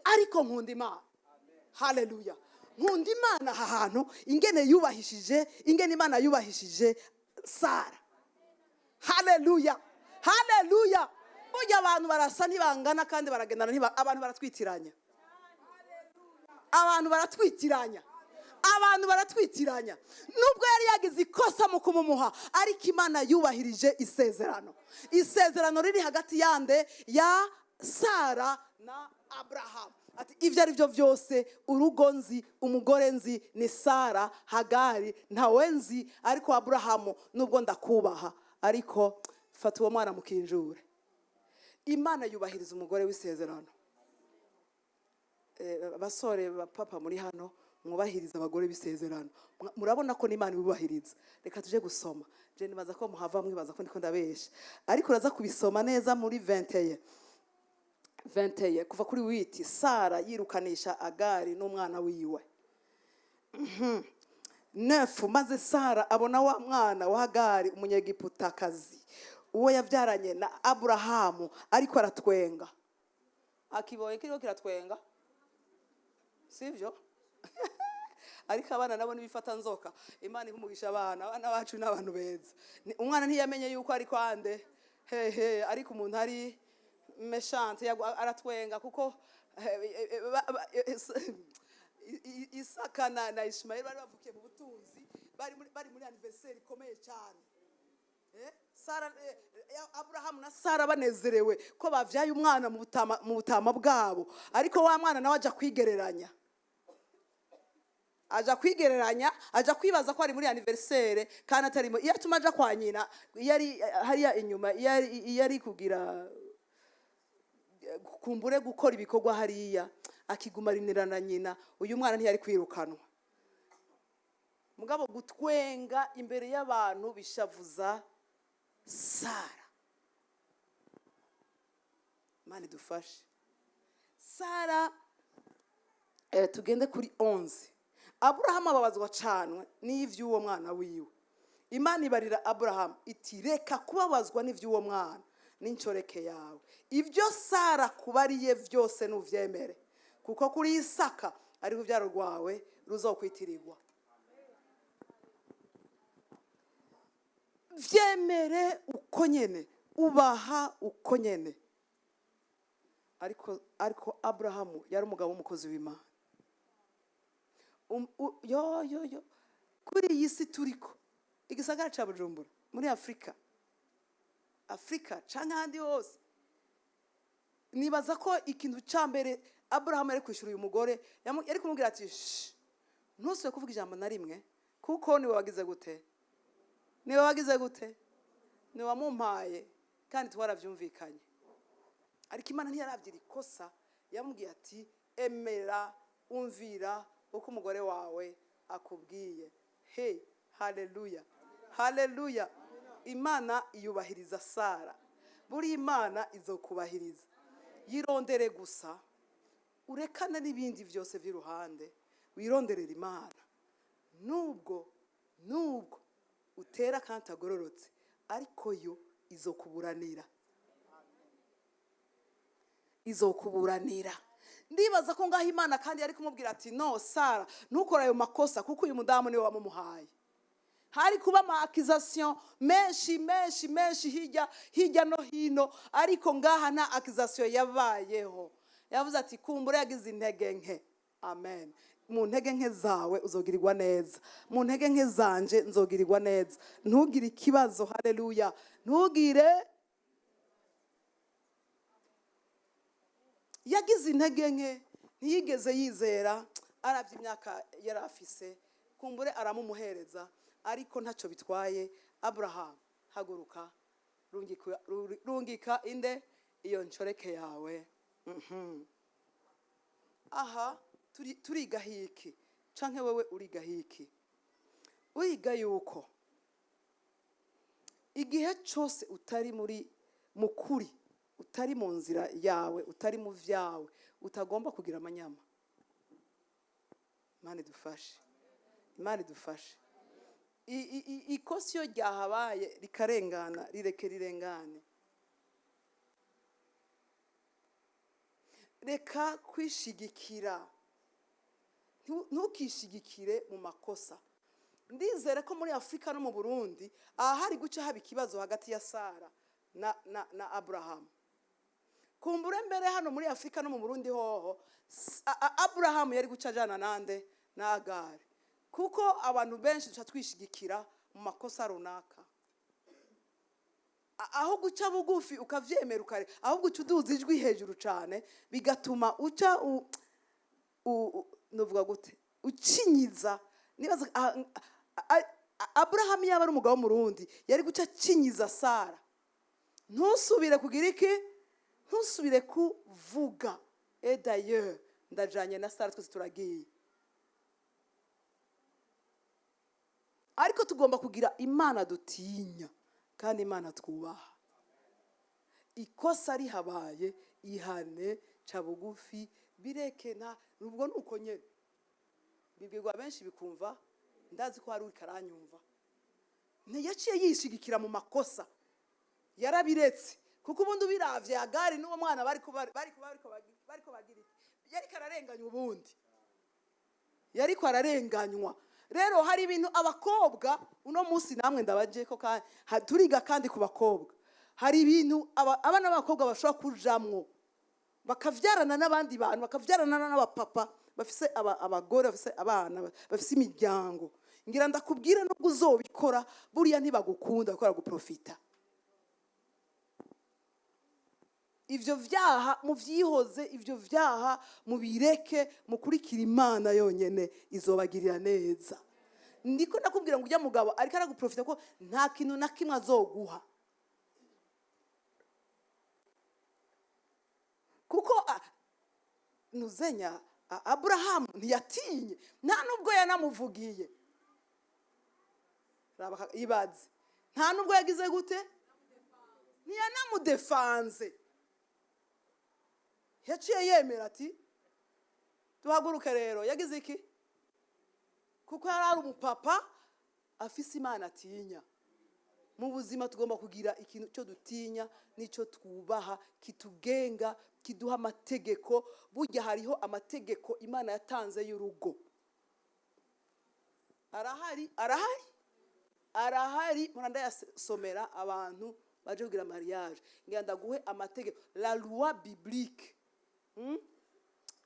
[SPEAKER 1] Ariko nkunda Imana, haleluya! Nkunda Imana aha hantu ingene yubahishije, ingene Imana yubahishije Sara. Haleluya, haleluya! Burya abantu barasa ntibangana, kandi baragendana abantu baratwitiranya, abantu baratwitiranya, abantu baratwitiranya. Nubwo yari yagize ikosa mu kumumuha, ariko Imana yubahirije isezerano, isezerano riri hagati yande? Ya Sara na Aburahamu. Ati: "Ibyo ari byo byose, urugo nzi, umugore nzi ni Sara, Hagari ntawe nzi. Ariko Aburahamu, nubwo ndakubaha, ariko fata uwo mwana mukinjure." Imana yubahiriza umugore w'isezerano. Abasore ba papa muri hano, mwubahiriza abagore b'isezerano. Murabona ko n'Imana ibubahiriza. Reka tuje gusoma. Je nibaza ko muhava mwibaza ko ndiko ndabesha, ariko uraza kubisoma neza muri 21 21 kuva kuri 8. Sara yirukanisha Agari n'umwana wiwe. 9: maze Sara abona wa mwana wa Hagari Umunyegiputakazi, uwo yabyaranye na Aburahamu, ariko aratwenga. Akibonye kiriko kiratwenga, sivyo? Ariko abana nabo nibifata nzoka. Imana ihumugisha abana. Abana bacu ni abantu beza. Umwana ntiyamenye yuko ari kwande hehe, ariko umuntu ari méchante aratwenga kuko Isaka na Ishimayeli bari bavukiye mu butunzi, bari muri anniversaire ikomeye cyane. Sara, Aburahamu na Sara banezerewe ko bavyaye umwana mu butama bwabo, ariko wa mwana nawe aja kwigereranya, aja kwibaza ko ari muri anniversaire kandi atarimo. Iyo atuma aja kwa nyina, iyo ari hariya inyuma, iyo ari kugira kumbure gukora ibikorwa hariya, akigumarinira na nyina, uyu mwana ntiyari kwirukanwa. Mugabo gutwenga imbere y'abantu bishavuza Sara. Imana idufashe. Sara, tugende kuri 11. Aburahamu ababazwa canwe n'ivy'uwo mwana wiwe. Imana ibarira Aburahamu iti: "Reka kubabazwa n'ivy'uwo mwana n'incoreke yawe. Ibyo Sara kubariye vyose nuvyemere, kuko kuri Isaka ariho urubyaro rwawe ruzokwitirirwa." Vyemere uko nyene, ubaha uko nyene. Ariko Aburahamu yari umugabo w'umukozi w'Imana. Yo yo yo, kuri iyi si turiko, igisagara ca Bujumbura, muri Afurika canke ahandi hose, nibaza ko ikintu ca mbere Aburahamu yari kwishyura uyu mugore, yari kumubwira ati: "Shh, ntusubire kuvuga ijambo na rimwe, kuko niwe wagize gute, niwe wagize gute, niwe wamumpaye kandi twaravyumvikanye." Ariko Imana ntiyarabyira ikosa. Yamubwiye ati: "Emera, umvira uko umugore wawe akubwiye." He, haleluya, haleluya! Imana iyubahiriza Sara. Buri Imana izokubahiriza. Yirondere gusa, urekane n'ibindi byose by'iruhande, wironderera Imana. Nubwo utera kandi utagororotse, ariko yo izokuburanira, izokuburanira. Ndibaza ko ngaho Imana kandi yari kumubwira ati: "No, Sara, ntukore ayo makosa, kuko uyu mudamu niwe wamumuhaye." Hari kuba ama accusation menshi menshi menshi hirya hirya no hino, ariko ngaha nta accusation yabayeho. Yavuze ati: "Kumbura yagize intege nke." Amen. Mu ntege nke zawe uzogirirwa neza, mu ntege nke zanje nzogirirwa neza. Ntugire ikibazo. Haleluya! Ntugire, yagize intege nke, ntiyigeze yizera, arabye imyaka yari afise, kumbure aramumuhereza, ariko ntacyo bitwaye. Aburahamu, haguruka, rungika inde iyo nshoreke yawe. Aha turiga hiki, canke wewe uriga hiki? Uriga yuko igihe cyose utari muri mukuri, utari mu nzira yawe, utari mu vyawe, utagomba kugira amanyama. Imana idufashe, Imana idufashe. Ikosi iyo ryahabaye rikarengana, rireke rirengane. Reka kwishigikira. Ntukishigikire mu makosa. Ndizere ko muri Afurika no mu Burundi aha hari guca haba ikibazo hagati ya Sara na Aburahamu. Kumbure mbere hano muri Afurika no mu Burundi hoho, Aburahamu yari guca ajana nande? Na Agari, kuko abantu benshi duca twishigikira mu makosa runaka. Aho guca bugufi ukavyemera ukare, ahubwo uca uduza ijwi hejuru cane, bigatuma uca novuga gute, ucinyiza. Nibaza Aburahamu yaba ari umugabo w'Umurundi, yari guca acinyiza Sara: "Ntusubire kugira iki?" Ntusubire kuvuga. Et d'ailleurs, ndajanye na Sara, twese turagiye. Ariko tugomba kugira Imana dutinya kandi Imana twubaha. Ikosa rihabaye, ihane, ca bugufi, bireke. Nta ubwo ni uko nyene bibwirwa benshi bikumva. Ndazi ko hari uriko aranyumva. Ntiyaciye yishigikira mu makosa, yarabiretse. Kuko ubundi ubiravye, Hagari n'uwo mwana bariko bagira iki? Yariko ararenganywa. Ubundi yariko ararenganywa. Rero hari ibintu abakobwa uno munsi namwe ndabaje ko turiga kandi ku bakobwa. Hari ibintu abana b'abakobwa bashobora kujamwo, bakavyarana n'abandi bantu, bakavyarana n'abapapa bafise abagore, bafise abana, bafise imiryango. Ngira ndakubwire, nubwo uzobikora, buriya ntibagukunda kuko baraguprofita. Ivyo vyaha muvyihoze, ivyo vyaha mubireke, mukurikire Imana yonyene, izobagirira neza. Ndiko ndakubwira ngo ujya mugabo ariko araguprofita, ko nta kintu na kimwe azoguha, kuko nuzenya Aburahamu ntiyatinye, nta nubwo yanamuvugiye. Raba ibaze, nta nubwo yagize gute, ntiyanamudefanze. Yaciye yemera ati: "Duhaguruke." Rero yagize iki? Kuko yari ari umupapa afise Imana atinya. Mu buzima tugomba kugira ikintu cyo dutinya n'icyo twubaha, kitugenga, kiduha amategeko. Burya hariho amategeko Imana yatanze y'urugo. Arahari, arahari, arahari. Murandayasomera abantu baje kugira mariage. Ngira ndaguhe amategeko, la loi biblique,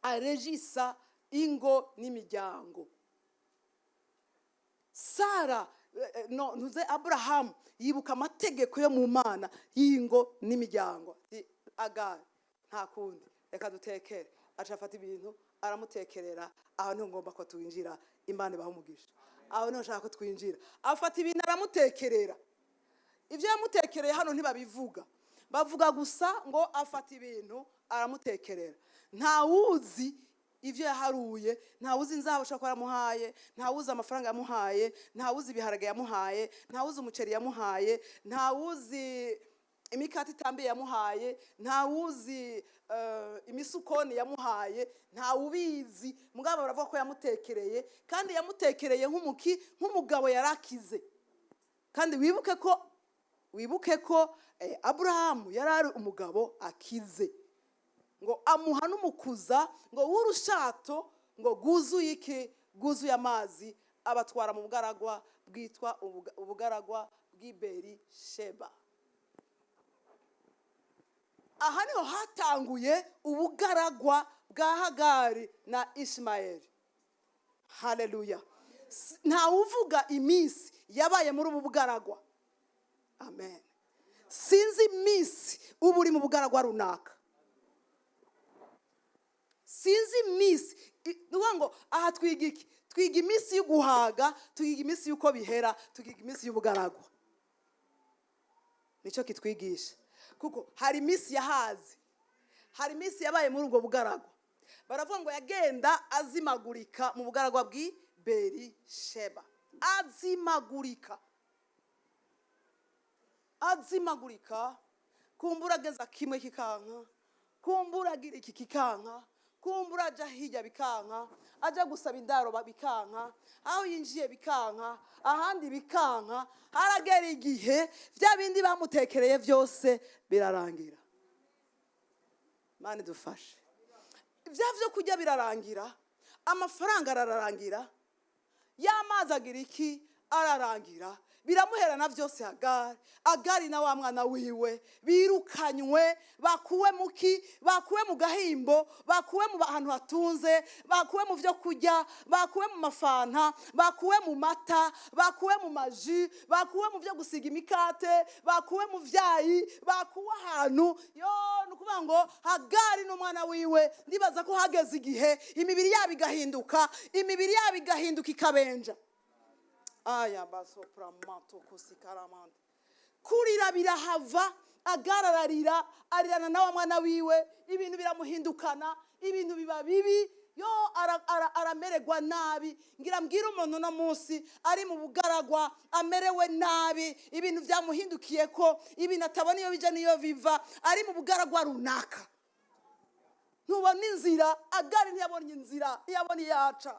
[SPEAKER 1] Arégissa ingo n'imiryango. Sara no ntuze, Aburahamu yibuka amategeko yo mu Mana y'ingo n'imiryango. Ati: "Agari, nta kundi, reka dutekere." Aca afata ibintu aramutekerera. Aho niho ngomba ko twinjira. Imana ibaha umugisha. Aho niho nshaka ko twinjira. Afata ibintu aramutekerera. Ibyo yamutekereye hano ntibabivuga, bavuga gusa ngo afata ibintu aramutekerera. Ntawuzi ibyo yaharuye, ntawuzi inzahabu ashobora kuba yaramuhaye, ntawuzi amafaranga yamuhaye, ntawuzi ibiharage yamuhaye, ntawuzi umuceri yamuhaye, ntawuzi imikate itambiye yamuhaye, ntawuzi imisukoni yamuhaye, ntawubizi. Mugabo baravuga ko yamutekereye, kandi yamutekereye nk'umugabo yarakize. Kandi wibuke ko Aburahamu yari ari umugabo akize. Ngo amuha n'umukuza ngo w'urushato, ngo rwuzuye iki? Rwuzuye amazi. Abatwara mu bugaragwa bwitwa ubugaragwa bw'Iberi Sheba. Aha niho hatanguye ubugaragwa bwa Hagari na Ishimayeli. Haleluya! Ntawuvuga iminsi yabaye muri ubu bugaragwa. Amen. Sinzi iminsi uba uri mu bugaragwa runaka, sinzi iminsi. Ni ukuvuga ngo aha twiga iki? Twiga iminsi yo guhaga, tukiga iminsi y'uko bihera, tukiga iminsi y'ubugaragwa. Nicyo kitwigisha, kuko hari iminsi yahaze, hari iminsi yabaye muri ubwo bugaragwa. Baravuga ngo yagenda azimagurika mu bugaragwa bw'i Beri Sheba, azimagurika, azimagurika. Kumbura ageza kimwe kikanka, kumbura agira iki kikanka, kumbura aja hirya bikanka, aja gusaba indaro bikanka, aho yinjiye bikanka, ahandi bikanka. Haragera igihe bya bindi bamutekereye byose birarangira. Mani dufashe. Bya byo kurya birarangira, amafaranga ararangira, y'amazi agira iki, ararangira, biramuherana byose. Hagari, Agari na wa mwana wiwe birukanywe, bakuwe muki? Bakuwe mu gahimbo, bakuwe mu hantu hatunze, bakuwe mu byo kurya, bakuwe mu mafanta, bakuwe mu mata, bakuwe mu maji, bakuwe mu byo gusiga imikate, bakuwe mu vyayi, bakuwe ahantu yo. Ni ukuvuga ngo Hagari n'umwana wiwe, ndibaza ko hageze igihe imibiri yabo igahinduka, imibiri yabo igahinduka ikabenja. Aya basopramato kusikaramante, kurira birahava. Agara ararira, arirana na wa mwana wiwe, ibintu biramuhindukana, ibintu biba bibi, yo aramererwa nabi. Ngira mbwire umuntu uno munsi ari mu bugaragwa, amerewe nabi, ibintu byamuhindukiye ko ibintu atabona iyo bija n'iyo biva, ari mu bugaragwa runaka, ntubona inzira. Agari ntiyabonye inzira, ntiyabona iyo aca.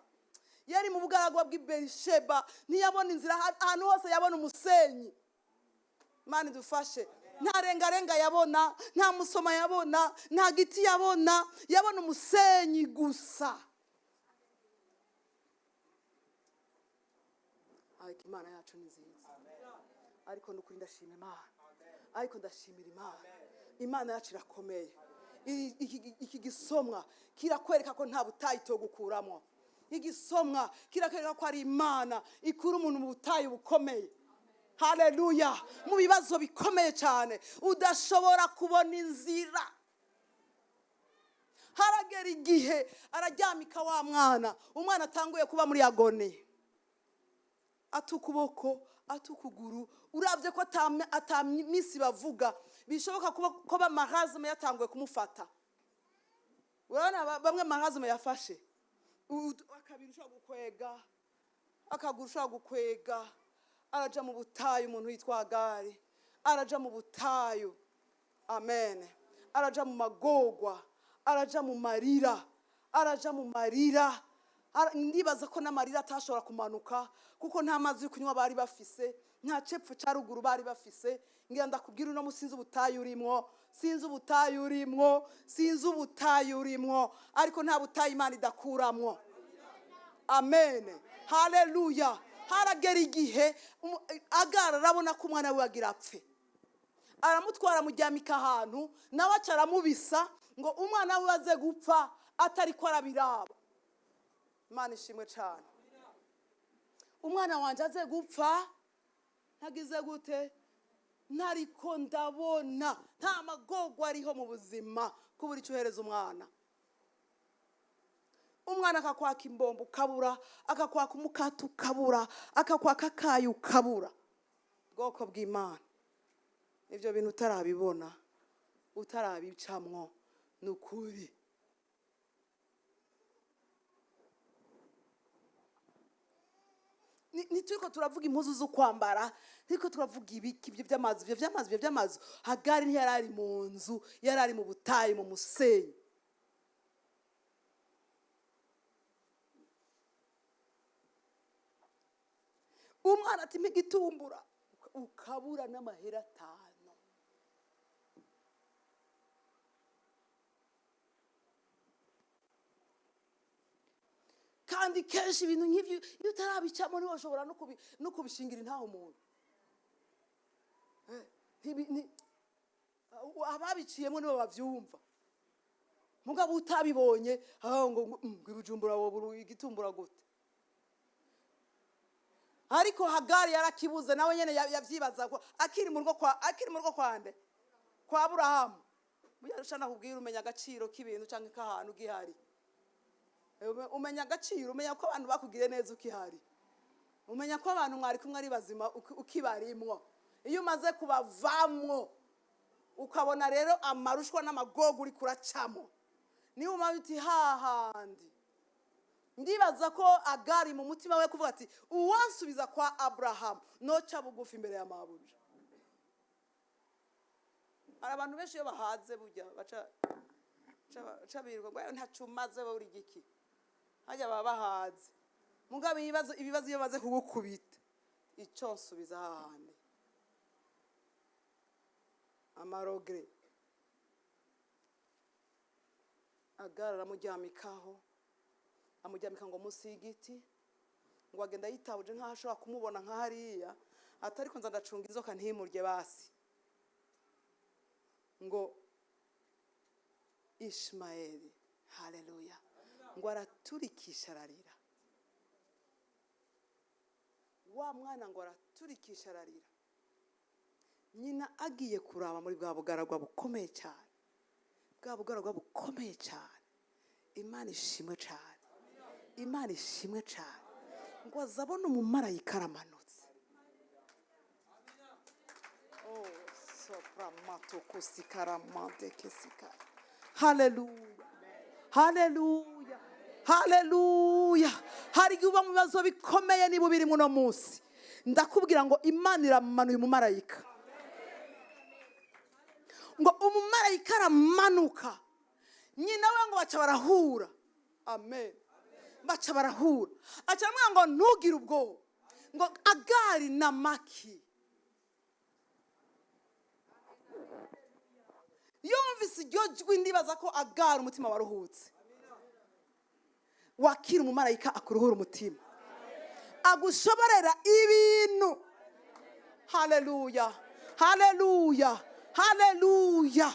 [SPEAKER 1] Yari mu bugaragwa bw'i Berisheba, ntiyabona inzira, ahantu hose yabona umusenyi. Imana idufashe. Nta rengarenga yabona, nta musoma yabona, nta giti yabona, yabona umusenyi gusa. Ariko Imana yacu ni nziza. Ariko nukuri ndashima Imana, ariko ndashimira Imana. Imana yacu irakomeye. Iki gisomwa kirakwereka ko nta butayu togukuramo. Igisomwa kirakwereka ko ari Imana ikura umuntu mu butayu bukomeye. Haleluya. Mu bibazo bikomeye cyane udashobora kubona inzira. Haragera igihe araryamika wa mwana, umwana atanguye kuba muri agoni, ata ukuboko, ata ukuguru. Uravye ko ata minsi bavuga, bishoboka kuba ko bamahazme yatanguye kumufata. Urabona bamwe mahazme yafashe akabiri ushobora gukwega, akaguru ushobora gukwega. Araja mu butayu, umuntu yitwa Agari araja mu butayu. Amen. Araja mu magogwa, araja mu marira, araja mu marira. Ndibaza ko n'amarira atashobora kumanuka kuko nta mazi yo kunywa bari bafise, nta cepfo ca ruguru bari bafise. Ngira ndakubwira uno musi, sinzi ubutayu urimwo, sinzi ubutayu urimwo, sinzi ubutayu urimwo, ariko nta butayu Imana idakuramwo. Amen. Haleluya. Haragera igihe Agara arabona ko umwana we agira apfe, aramutwara amuryamika ahantu, nawe aca aramubisa ngo umwana we aze gupfa atari ko arabiraba. Imana ishimwe cyane. Umwana wanje aze gupfa ntagize gute, ntariko ndabona. Nta magorwa ariho mu buzima kubura icyo uhereza umwana. Umwana akakwaka imbombo ukabura, akakwaka umukate ukabura, akakwaka akayi ukabura. Bwoko bw'Imana, ibyo bintu utarabibona, utarabicamwo, ni ukuri. Ntituriko turavuga impuzu zo kwambara, ntiriko turavuga ibiki, ibyo by'amazu, ibyo by'amazu, ibyo by'amazu. Hagari ntiyari ari mu nzu, yari ari mu butayu, mu musenyi. Umwana ati mpa igitumbura, ukabura n'amahera 5. Kandi kenshi ibintu nk'ivyo iyo utarabicamo ntiwoshobora no kubishingira intaho umuntu. Ababiciyemo nibo bavyumva. Mugabo utabibonye, aho ngo Ibujumbura wobura igitumbura gute? Ariko Hagari yarakibuze, nawe nyene yavyibaza ko akiri mu rugo kwa, akiri mu rugo kwande kwa Aburahamu. Burya rusha nakubwira, umenya agaciro k'ibintu canke k'ahantu gihari. Umenya agaciro, umenya ko abantu bakugiriye neza ukihari, umenya ko abantu mwari kumwe ari bazima ukibarimwo. Iyo umaze kubavamwo ukabona rero amarushwa n'amagogo uri kuracamo, niyo umaze uti hahandi. Ndibaza ko Agari mu mutima we kuvuga ati uwansubiza kwa Abrahamu noca bugufi imbere ya mabuja. Hari abantu benshi iyo bahaze burya baca biruka ngo ntaco umaze buri giki, hajya baba bahaze. Mugabo ibibazo iyo baze kugukubita, ico nsubiza hahandi amarogre. Agara aramuryamikaho, amuryamika ngo munsi y'igiti, ngo agenda yitabuje nkaho ashobora kumubona nka hariya, atari ko nza ndacunga inzoka ntimurye basi. Ngo Ishmaeli, haleluya, ngo araturikisha ararira. Wa mwana ngo araturikisha ararira. Nyina agiye kuraba muri bwa bugaragwa bukomeye cyane, bwa bugaragwa bukomeye cyane. Imana ishimwe cyane, Imana ishimwe cyane. Ngo azabone umumarayika aramanutse. Oh, Sopramatokosikaramandekesika. Haleluya, haleluya, haleluya. Hari igihe uba mu bibazo bikomeye. Niba ubirimo uno munsi, ndakubwira ngo Imana iramanuye umumarayika, ngo umumarayika aramanuka, nyina we ngo baca barahura. Amen. Baca barahura, aca aramubwira ngo ntugire ubwoba, ngo Agari na maki. Yumvise iryo jwi, ndibaza ko Agari umutima waruhutse. Wakira umumarayika akuruhura umutima, agushoborera ibintu. Haleluya, haleluya, haleluya.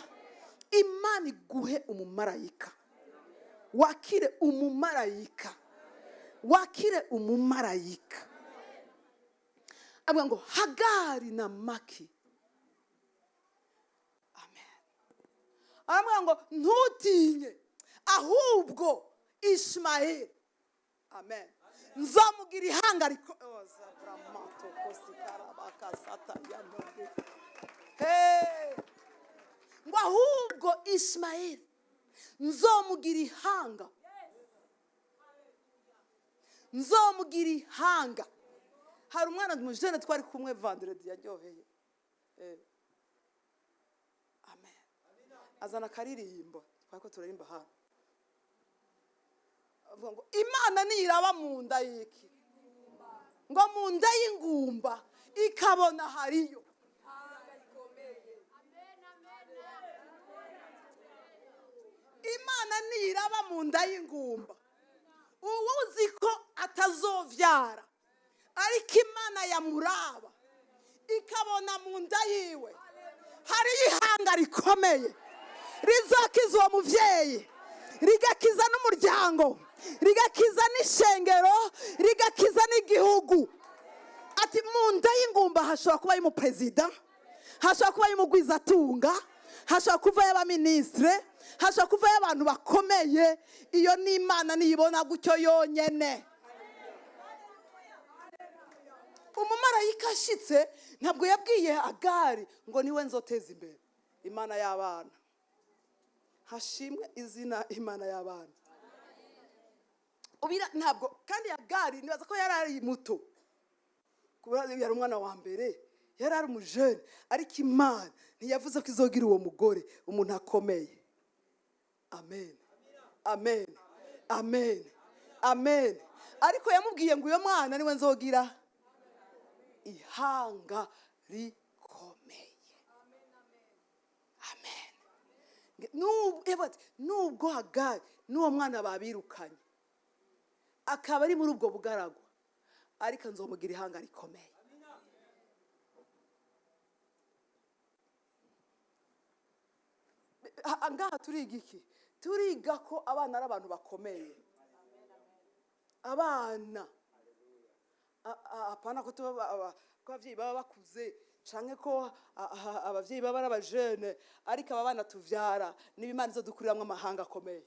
[SPEAKER 1] Imana iguhe umumarayika. Wakire umumarayika, wakire umumarayika. Avuga ngo Hagari na maki. Amen. Aramubwira ngo ntutinye, ahubwo Ishimayeli, amen, nzamugira ihanga Oh, zabramato kosikarabakasata yanoge. Hey! Ngo ahubwo Ishimayeli nzomugira ihanga, nzomugira ihanga. Hari umwana mujene twari kumwe vendredi yaryoheye. Amen. Azana akaririmbo twari ko turirimba hano, avuga ngo Imana niyiraba mu nda y'iki, ngo mu nda y'ingumba ikabona hariyo. Imana niyiraba mu nda y'ingumba, uwuzi ko atazovyara, ariko Imana yamuraba ikabona mu nda yiwe hariyo ihanga rikomeye rizokiza uwo muvyeyi, rigakiza n'umuryango, rigakiza n'ishengero, rigakiza n'igihugu. Ati mu nda y'ingumba hashobora kuba y'umuperezida, hashobora kuba y'umugwizatunga, hashobora kuva y'abaminisitire, hashobora kuva y'abantu bakomeye. Iyo ni Imana niyibona gutyo yonyene. Umumarayika ashitse ntabwo yabwiye Agari ngo niwe nzoteza imbere. Imana y'abana, hashimwe izina Imana y'abana. Ubira ntabwo kandi Agari nibaza ko yari ari muto, kuba yari umwana wa mbere, yari ari umujene, ariko Imana ntiyavuze ko izogira uwo mugore umuntu akomeye. Amen, amen, amen, amen. Ariko yamubwiye ngo uyo mwana niwe nzogira ihanga rikomeye. Amen. Nubwo Hagari n'uwo mwana babirukanye akaba ari muri ubwo bugaragwa, ariko nzomugira ihanga rikomeye. Ngaha turiga iki? Turiga ko abana ari abantu bakomeye. Abana apana ko tuba ko abavyeyi baba bakuze canke ko abavyeyi baba ari abajene, ariko aba bana tuvyara niba Imana izodukuriramwo amahanga akomeye,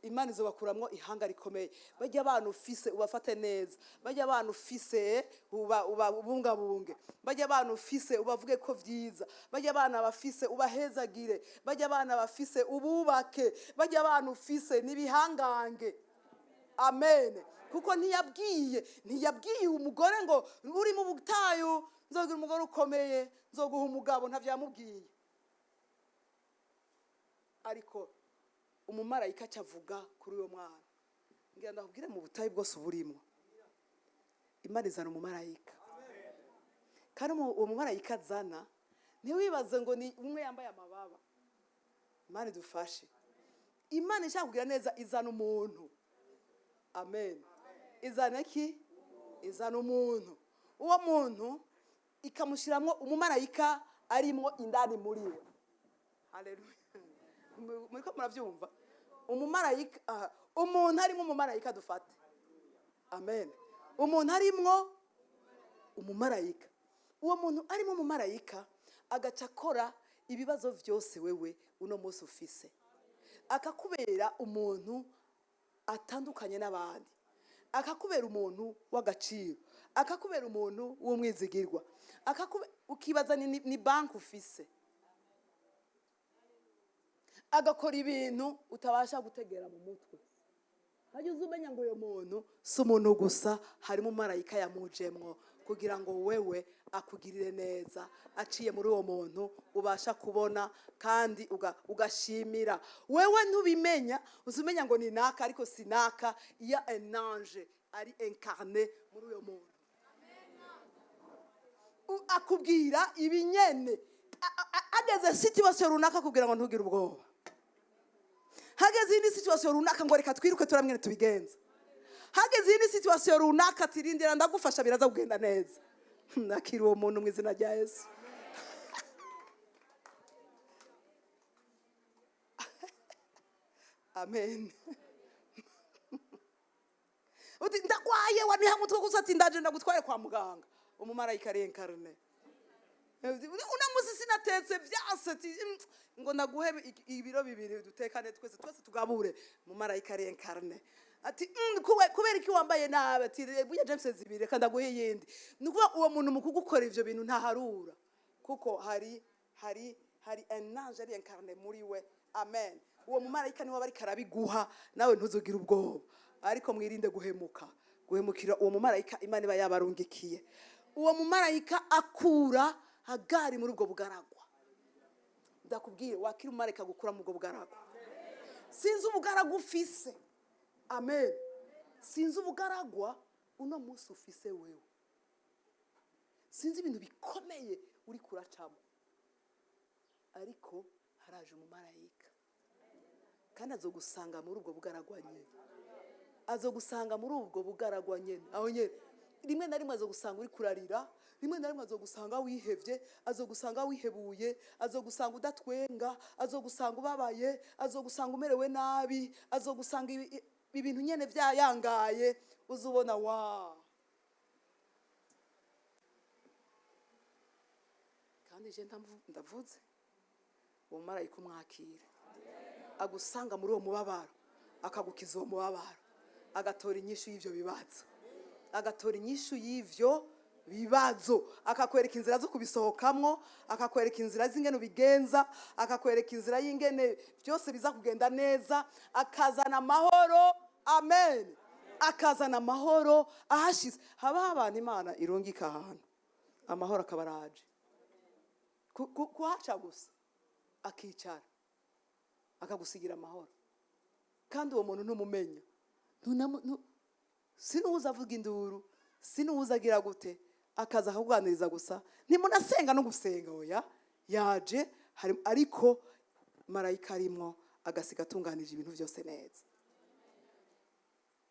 [SPEAKER 1] Imana izobakuramwo ihanga rikomeye. Bajya abana ufise ubafate neza, bajya abana ufise ubungabunge, bajya abana ufise ubavuge ko vyiza, bajya abana bafise ubahezagire, bajya abana bafise ububake, bajya abana ufise nibihangange. Amen. Kuko ntiyabwiye umugore ngo uri mu butayu nzogira umugore ukomeye, nzoguha umugabo, ntavyamubwiye. Ariko umumarayika acavuga kuri uyo mwana, ngira ndakubwire mu butayu bwose uburimwo Imana izana umumarayika. Kandi uwo mumarayika azana, ntiwibaze ngo ni umwe yambaye amababa. Imana idufashe. Imana ishaka kugira neza izana umuntu. Amen. Izana iki? Izana umuntu. Uwo muntu ikamushiramwo umumarayika arimwo indani muri we. Haleluya. Muriko muravyumva? Umumarayika, aha, umuntu arimwo umumarayika dufate. Amen. Umuntu arimwo umumarayika. Uwo muntu arimwo umumarayika agaca akora ibibazo vyose wewe uno munsi ufise, akakubera umuntu atandukanye n'abandi, akakubera umuntu w'agaciro, akakubera umuntu w'umwizigirwa, Ukibaza ni banki ufise. Agakora ibintu utabasha gutegera mu mutwe. Hajya uza umenya ngo uyu muntu si umuntu gusa, harimo umumarayika yamujemwo kugira ngo wewe akugirire neza, aciye muri uwo muntu ubasha kubona kandi ugashimira. Wewe ntubimenya, uza umenya ngo ni naka, ariko si naka. Iyo un ange ari incarné muri uyo muntu, akubwira ibinyene. Ageze situation runaka akubwira ngo ntugire ubwoba. Hageze iyindi situation runaka ngo reka twiruke turamwene tubigenza. Hageze iyindi situation runaka ati rindira ndagufasha, biraza kugenda neza. Nakira uwo muntu mu izina rya Yesu. Amen. Uti ndagwaye, waniha mutwe gusa, ati ndaje ndagutware kwa muganga. Umumarayika ari incarné. Uno munsi sinatetse vyase, ati ngo ndaguhe ibiro 2 dutekane twese, twese tugabure. Umumarayika ari incarné ati kubera iki wambaye nabi? Ati burya James 2, reka ndaguhe iyindi. Ni ukuvuga uwo muntu mu kugukora ivyo bintu ntaharura, kuko hari un ange ari incarné muri we. Amen. Uwo mumarayika niwe aba ariko arabiguha, nawe ntuzugire ubwoba. Ariko mwirinde guhemuka, guhemukira uwo mumarayika Imana iba yabarungikiye. Uwo mumarayika akura Hagari muri ubwo bugaragwa. Ndakubwiye, wakira umumarayika gukura muri ubwo bugaragwa. Sinzi ubugaragwa ufise. Amen. Sinzi ubugaragwa uno munsi ufise wewe, sinzi ibintu bikomeye uri kuracamo, ariko haraje umumarayika kandi azogusanga muri ubwo bugaragwa nyene. Azogusanga muri ubwo bugaragwa nyene, aho nyene. Rimwe na rimwe azogusanga uri kurarira, rimwe na rimwe azogusanga wihevye, azogusanga wihebuye, azogusanga udatwenga, azogusanga ubabaye, azogusanga umerewe nabi, azogusanga ibintu nyene vyayangaye. Uzubona wa kandi je ndavuze, uwo marayika umwakire, agusanga muri uwo mubabaro, akagukiza uwo mubabaro, agatora inyishu y'ivyo bibazo, agatora inyishu y'ivyo bibazo, akakwereka inzira zo kubisohokamwo, akakwereka inzira z'ingene ubigenza, akakwereka inzira y'ingene byose biza kugenda neza, akazana amahoro. Amen. Akazana amahoro ahashize. Habaho abantu Imana irungika ahantu, amahoro akaba araje. Kuhaca gusa akicara akagusigira amahoro, kandi uwo muntu ntumumenya. Sinuza avuga induru, sinuza agira gute, akaza akakuganiriza gusa. Ntimunasenga no gusenga, oya, yaje hari, ariko marayika arimwo agasiga atunganije ibintu byose neza,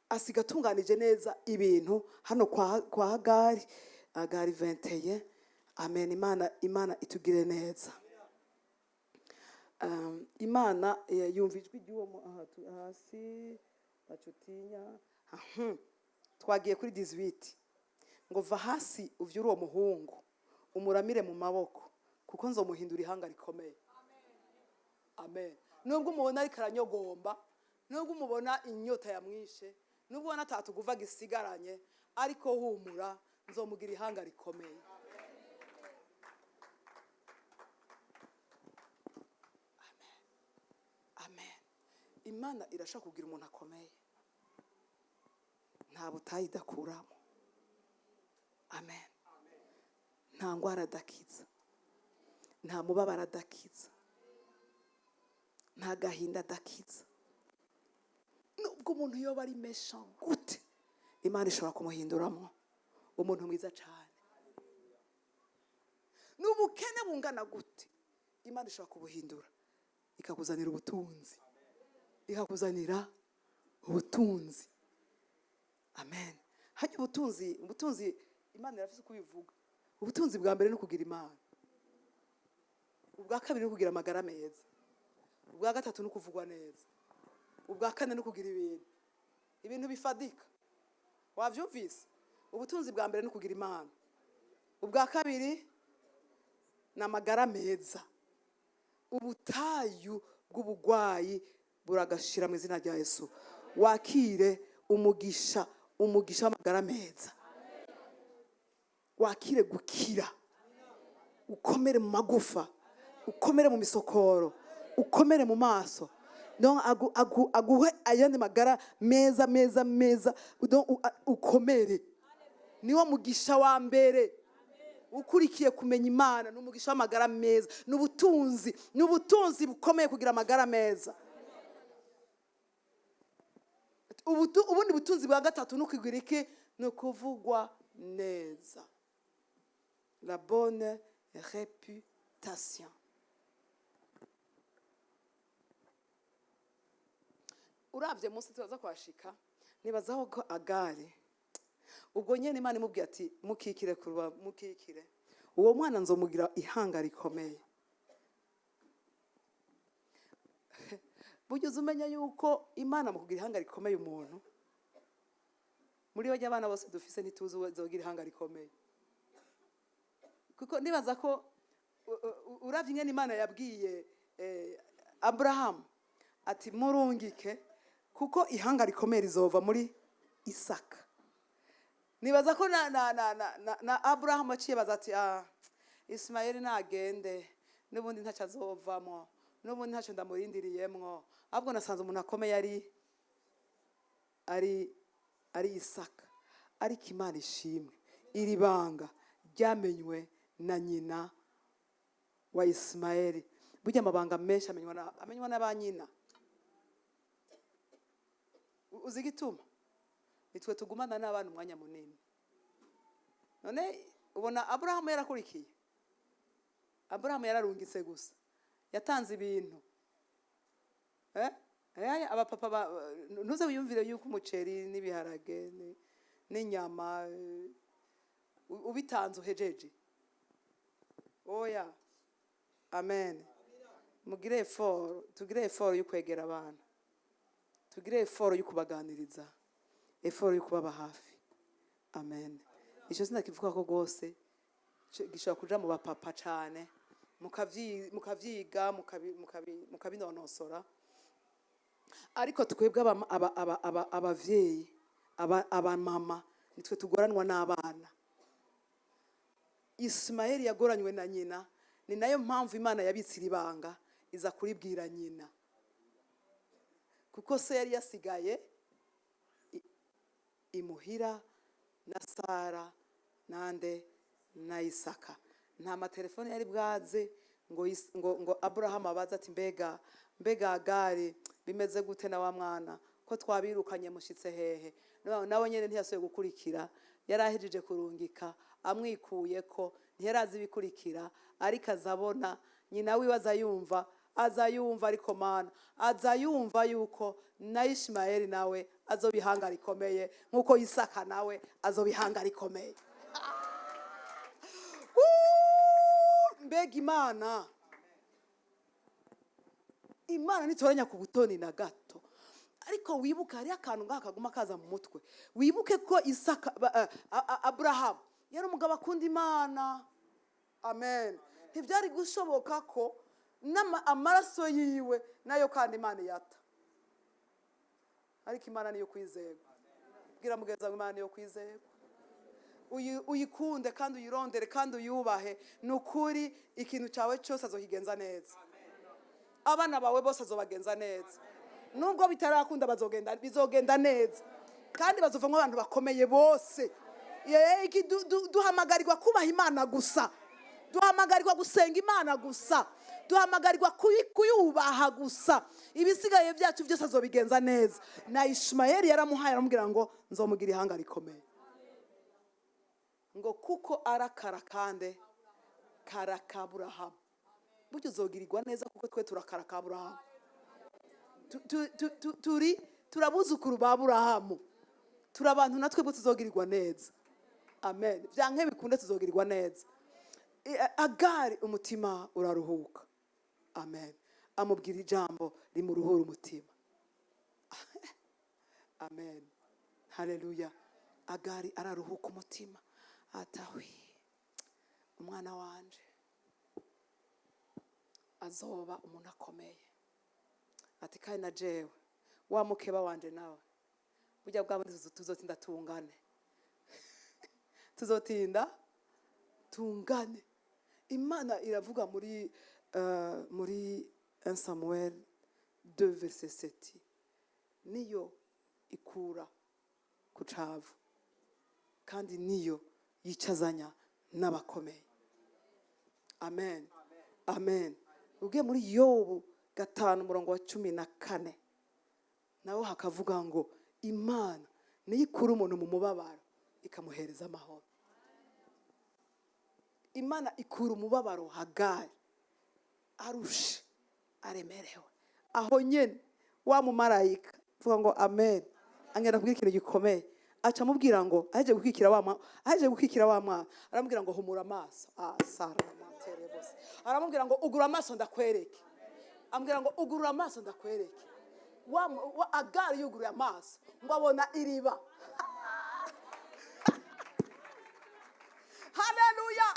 [SPEAKER 1] asiga atunganije neza ibintu hano kwa Hagari, Hagari 21. Amen. Imana itugire neza. Imana yumva ijwi ry'uwo aha hasi bacutinya. Twagiye kuri 18 ngo va hasi uvyure uwo muhungu umuramire mu maboko, kuko nzomuhindura ihanga rikomeye. Amen. Nubwo umubona ariko aranyogomba, nubwo umubona inyota yamwishe, nubwo ubona atatuguva gisigaranye, ariko humura, nzomugira ihanga rikomeye. Amen. Amen. Imana irashaka kugira umuntu akomeye, nta butayu idakuramo. Amen. Nta ngwara adakiza, nta mubabaro adakiza, nta gahinda adakiza. Nubwo umuntu yoba ari méchant gute, Imana ishobora kumuhinduramo umuntu mwiza cyane. N'ubukene bungana gute, Imana ishobora kubuhindura ikakuzanira ubutunzi, ikakuzanira ubutunzi. Amen. Hajya ubutunzi, ubutunzi Imana irafise uko ibivuga. Ubutunzi bwa mbere ni ukugira Imana, ubwa kabiri ni ukugira amagara meza, ubwa gatatu ni ukuvugwa neza, ubwa kane ni ukugira ibintu bifadika. Wavyumvise? Ubutunzi bwa mbere ni ukugira Imana, ubwa kabiri ni amagara meza. Ubutayu bw'ubugwayi buragashira mu izina rya Yesu. Wakire umugisha, umugisha w'amagara meza, wakire gukira. Ukomere mu magufa, ukomere mu misokoro, ukomere mu maso. Donc aguhe ayandi magara meza meza meza. Donc ukomere, niwo mugisha wa mbere ukurikiye kumenya Imana. Ni umugisha w'amagara meza, ni ubutunzi, ni ubutunzi bukomeye kugira amagara meza. Ubundi butunzi bwa gatatu ni ukugira iki? Ni ukuvugwa neza, la bonne réputation. Uravye munsi turaza kuhashika. Nibazaho ko Agari ubwo nyene Imana imubwiye ati: "Mukikire kuruba, mukikire uwo mwana, nzomugira ihanga rikomeye." Burya uzi umenya yuko Imana mu kugira ihanga rikomeye umuntu muri bajya abana bose dufise, ntituzi uwo zogira ihanga rikomeye, kuko nibaza ko uravye ingene Imana yabwiye Aburahamu ati: "Murungike, kuko ihanga rikomeye rizova muri Isaka." Nibaza ko na Aburahamu aciye baza ati: "Ah, Isimayeli nagende, n'ubundi ntacyo azovamo, n'ubundi ntacyo ndamurindiriyemwo, ahubwo nasanze umuntu akomeye ari Isaka." Ariko Imana ishimwe, iri banga ryamenywe na nyina wa Isimayeli. Burya amabanga menshi amenywa na ba nyina. Uzi igituma? Nitwe tugumana n'abana umwanya munini. None ubona Aburahamu yarakurikiye? Aburahamu yararungitse gusa, yatanze ibintu. Abapapa ntuze wiyumvire yuko umuceri n'ibiharage n'inyama ubitanze uhejeje. Oya. Amen. Mugire effort, tugire effort yo kwegera abana, tugire effort yo kubaganiriza, effort yo kubaba hafi. Amen. Icyo sinakivuga ko rwose gishobora kuja mu bapapa cane, mukavyiga, mukabinonosora. Ariko twebwe abavyeyi, abamama, nitwe tugoranwa n'abana. Isimayeli yagoranywe na nyina. Ni nayo mpamvu Imana yabitse iri banga, iza kuribwira nyina, kuko se yari yasigaye imuhira na Sara nande na Isaka. Nta matelefone yari bwaze ngo Aburahamu abaze ati: "Mbega Agari, bimeze gute na wa mwana ko twabirukanye, mushitse hehe?" Nawe nyene ntiyasubiye gukurikira, yari ahejeje kurungika amwikuye ko ntiyarazi ibikurikira. Ariko azabona nyina wiwe aza yumva, aza yumva, ariko Mana, aza yumva yuko na Ishimayeli nawe azoba ihanga rikomeye nk'uko Isaka nawe azoba ihanga rikomeye. Woo! Mbega Imana! Imana ntitoranya ku butoni na gato. Ariko wibuke, hariho akantu ngaha kaguma kaza mu mutwe. Wibuke ko Isaka Aburahamu yari umugabo akunda Imana. Amen. Ntibyari gushoboka ko amaraso yiwe nayo kandi Imana iyata. Ariko Imana niyo kwizerwa. Bwira mugenzi wawe: "Imana niyo kwizerwa." Uyikunde kandi uyirondere kandi uyubahe. Ni ukuri, ikintu cyawe cyose azokigenza neza. Abana bawe bose azobagenza neza. Nubwo bitarakunda, bazogenda, bizogenda neza, kandi bazovamo abantu bakomeye bose. Iki duhamagarirwa kubaha Imana gusa, duhamagarirwa gusenga Imana gusa, duhamagarirwa kuyubaha gusa. Ibisigaye byacu byose azobigenza neza. Na Ishimayeli yaramuhaye, aramubwira ngo: "Nzomugira ihanga rikomeye," ngo kuko arakara kande karakaburahamu. Burya uzogirirwa neza kuko twe turakara kaburahamu. Turi turabuzukuru ba Burahamu, turi abantu natwe bwo tuzogirirwa neza. Amen. Byanke bikunde tuzogirirwa neza. Agari umutima uraruhuka. Amen. Amubwira ijambo rimuruhura umutima. Amen, haleluya. Agari araruhuka umutima, atawi umwana wanje azoba umuntu akomeye. Ati: "Kandi na jewe wa mukeba wanje nawe, burya bwabo tuzotinda tungane, tuzotinda tungane." Imana iravuga muri 1 Samuel 2 verset 7, niyo ikura ku cavu kandi niyo yicazanya n'abakomeye. Amen, amen. Ugiye muri Yobu 5 umurongo wa 14, naho hakavuga ngo Imana niyo ikura umuntu mu mubabaro ikamuhereza amahoro. Imana ikura umubabaro Hagari arushe, aremerewe. Aho nyene wa mumarayika, vuga ngo amen, angenda kubwira ikintu gikomeye. Aca amubwira ngo aheje gukikira wa mwana, aheje gukikira wa mwana, aramubwira ngo humura amaso. Ah, Sara matere bose. Aramubwira ngo ugura amaso ndakwereke. Amubwira ngo ugurura amaso ndakwereke. Wa Agari yuguruye amaso ngo abona iriba. Haleluya!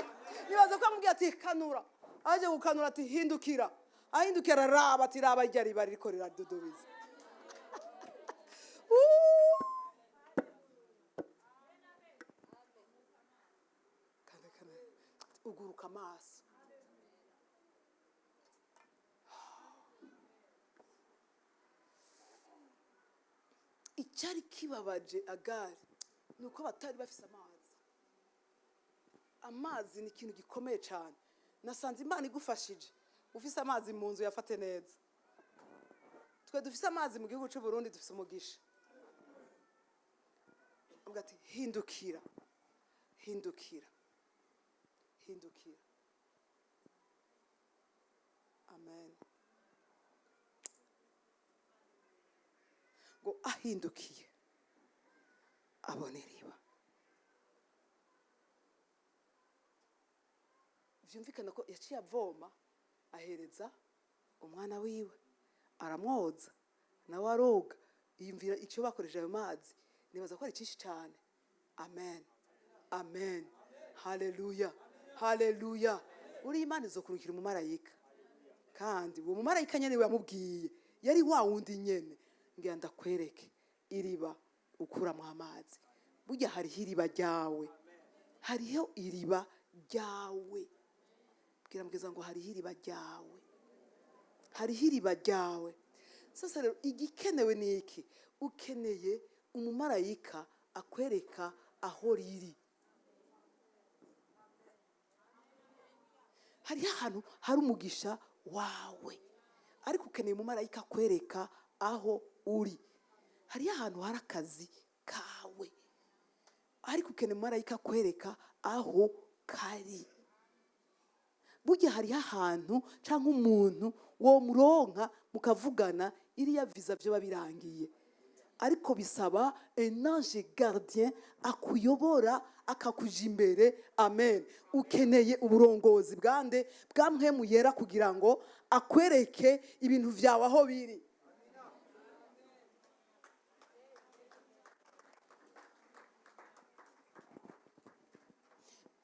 [SPEAKER 1] Nibaza ko amubwira ati kanura. Aje gukanura ati hindukira. Ahindukira araraba ati raba irya riba ririko riradudubiza. Kande, kande. Uguruka amaso. Icyari kibabaje Agari ni uko batari bafise amazi. Amazi ni ikintu gikomeye cyane. Nasanze Imana igufashije ufise amazi mu nzu, yafate neza. Twe dufise amazi mu gihugu cy'u Burundi dufise umugisha. Avuga ati hindukira, hindukira, hindukira. Amen. Ngo ahindukiye abona iriba. Vyumvikana ko yaciye avoma ahereza umwana wiwe, aramwoza nawe aroga. Yiyumvira icyo bakoresheje ayo mazi, nibaza ko ari cyinshi cyane. Amen, amen, haleluya, haleluya. Uri Imana izokurukira umumarayika, kandi uwo mumarayika nyene yamubwiye yari wa wundi nyene, ngira ndakwereke iriba ukuramo amazi. Burya hariho iriba ryawe, hariho iriba ryawe. Bwira mugeza ngo hariho iriba ryawe, hariho iriba ryawe. Sasa rero igikenewe ni iki? Ukeneye umumarayika akwereka aho riri. Hariho ahantu hari umugisha wawe, ariko ukeneye umumarayika akwereka aho uri. Hariho ahantu hari akazi kawe, ariko ukeneye umumarayika akwereka aho kari. Burya hariho ahantu cyangwa umuntu wo muronka mukavugana, iriya visa byo babirangiye, ariko bisaba un ange gardien akuyobora akakuja imbere. Amen. Ukeneye uburongozi bwande? Bwa Mpwemu Yera, kugira ngo akwereke ibintu vyawe aho biri.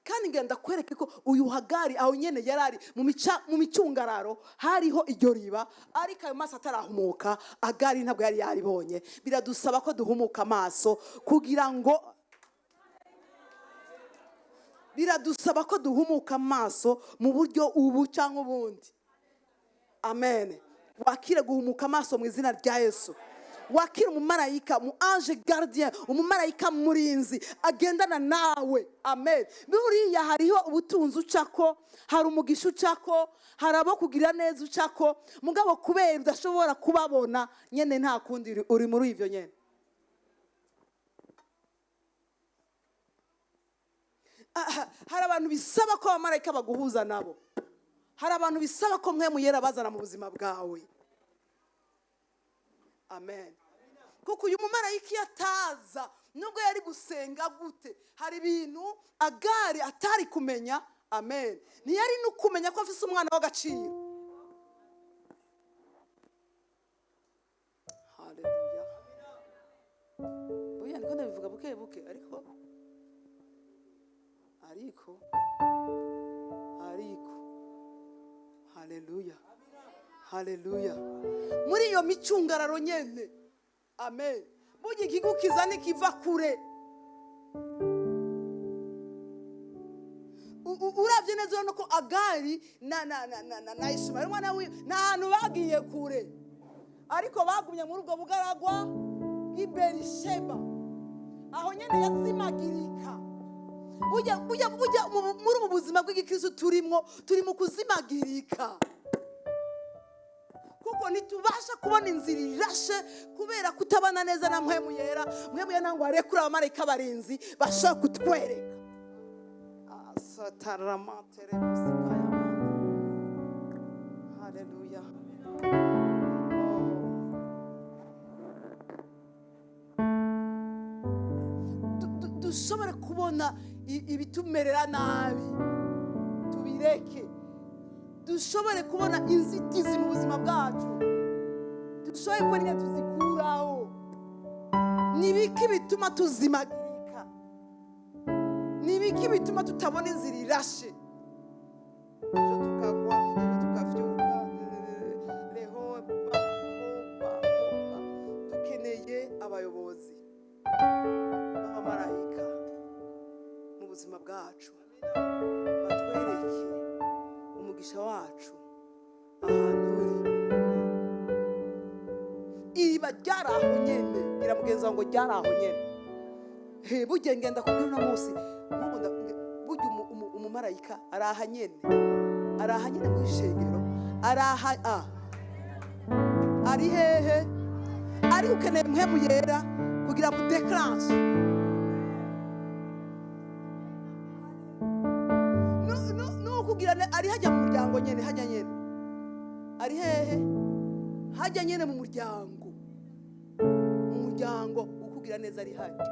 [SPEAKER 1] Kandi ngenda kwereke ko uyu Hagari aho nyene yarari mu micungararo hariho iryo riba, ariko ayo maso atarahumuka Agari ntabwo yari yaribonye. Biradusaba ko duhumuka amaso kugira ngo, biradusaba ko duhumuka amaso mu buryo ubu cyangwa ubundi. Amen. Wakire guhumuka amaso mu izina rya Yesu. Wakire umumarayika, umu ange gardien, umumarayika murinzi agendana nawe. Amen. Buriya hariho ubutunzi ucako, hari umugisha ucako, hari abo kugira neza ucako, mugabo kubera udashobora kubabona nyene nta kundi uri muri ivyo nyene. Aha, hari abantu bisaba ko abamarayika baguhuza nabo. Hari abantu bisaba ko Mpwemu Yera bazana mu buzima bwawe. Amen. Kuko uyu mumarayika iyo ataza, nubwo yari gusenga gute, hari ibintu Agari atari kumenya. Amen. Ntiyari no kumenya ko afise umwana w'agaciro. Haleluya. Oya, niko ndabivuga buke buke, ariko ariko ariko haleluya, haleluya. Muri iyo micungararo nyene. Amen. Burya ikigukiza nikiva kure. Uravye neza urabona ko Agari na Ishimayeli umwana wiwe nta hantu bagiye kure, ariko bagumye muri ubwo bugaragwa bw'i Berisheba, aho nyene yazimagirika. Burya muri ubu buzima bw'igikristo turimwo, turi mu kuzimagirika, kuko ntitubasha kubona inzira irashe kubera kutabana neza na Mpwemu Yera. Mpwemu Yera ntabwo arekura abamarayika barinzi bashobora kutwereka. Haleluya. Dushobore kubona ibitumerera nabi tubireke, dushobore kubona inzitizi mu buzima bwacu, dushobore kubona ingene tuzikuraho. Ni ibiki bituma tuzimagirika? Ni ibiki bituma tutabona inzira irashe? Ejo tukagwa, ejo tukavyuka, reho ba, hoba, hoba. Dukeneye abayobozi b'abamarayika mu buzima bwacu, batwereke umugisha wacu ahantu uri. Iriba ryari aho nyene, gira mugenzi wawe ngo ryari aho nyene. He, burya ngenda kubwira uno munsi, nk'ubu burya umumarayika ari aha nyene, ari aha nyene mu ishengero, ari aha, ari hehe? Ari ukeneye Mpwemu Yera kugira ngo déclenche. Nukugira ari hajya mu muryango nyene, hajya nyene, ari hehe? Hajya nyene mu muryango, mu muryango ukugira neza ari hajya,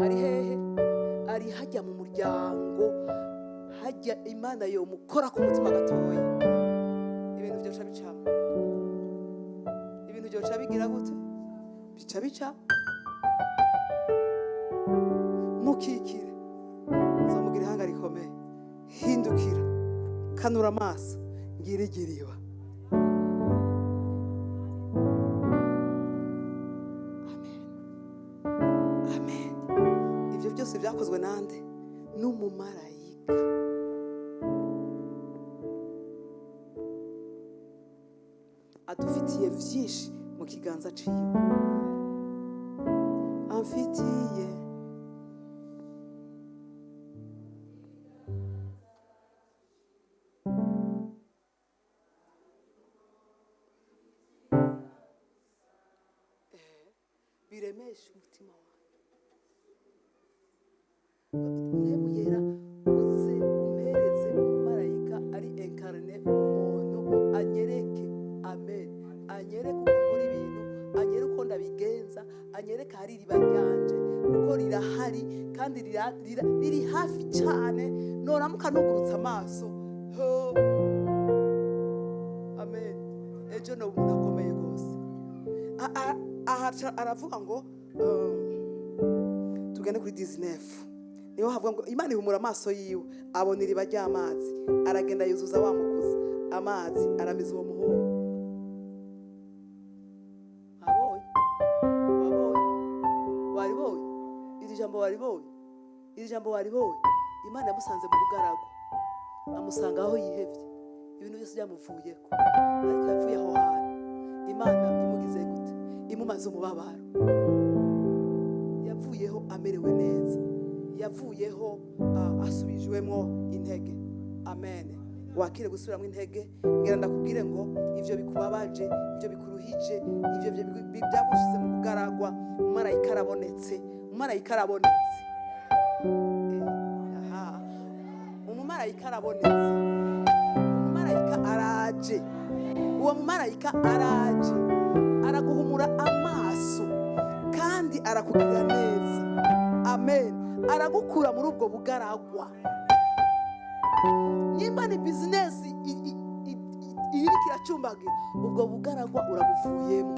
[SPEAKER 1] ari hehe? Ari hajya mu muryango, hajya Imana yomukora ku mutima gatoya, ibintu byoca bicamo, ibintu byoca bigira gute? Bica bica. Mukikire, nzomugira ihanga rikomeye. Hindukira, kanura amaso, ngirigiriba. Amen, amen. Ibyo byose byakozwe nande? N'umumarayika. Adufitiye byinshi mu kiganza ciwe, amfitiye biremesha umutima wawe. Mpwemu Yera, uze umpereze umumarayika ari incarné umuntu, anyereke, amen, anyereke uko nkora ibintu, anyereke uko ndabigenza, anyereke ahari iriba ryanje, kuko rirahari kandi riri hafi cyane. Noramuka nugurutse amaso, ho, amen, ejo ni umuntu akomeye rwose. Aha aravuga ngo, tugende kuri 19, niho havuga ngo Imana ihumura amaso yiwe, abona iriba ry'amazi, aragenda yuzuza wa mukuzi amazi, aramiza uwo muhungu. Wabonye? Wabonye? Waribonye iri jambo? Waribonye iri jambo? Waribonye? Imana yamusanze mu bugaragwa, amusanga aho yihevye, ibintu byose byamuvuyeko, ariko yavuye aho hantu Imana imugize gute? Imumaze umubabaro. Yavuyeho amerewe neza, yavuyeho asubijwemo intege. Amen. Wakire gusubiramo intege. Ngira ndakubwire ngo ivyo bikubabaje, ivyo bikuruhije, ivyo byagushize mu bugaragwa, umumarayika arabonetse, umumarayika arabonetse. Aha, umumarayika arabonetse, umumarayika araje. Uwo mumarayika araje, araguhumura amaso kandi arakugirira neza. Amen. Aragukura muri ubwo bugaragwa. Nimba ni bizinesi iriko iracumbagira, ubwo bugaragwa urabuvuyemo.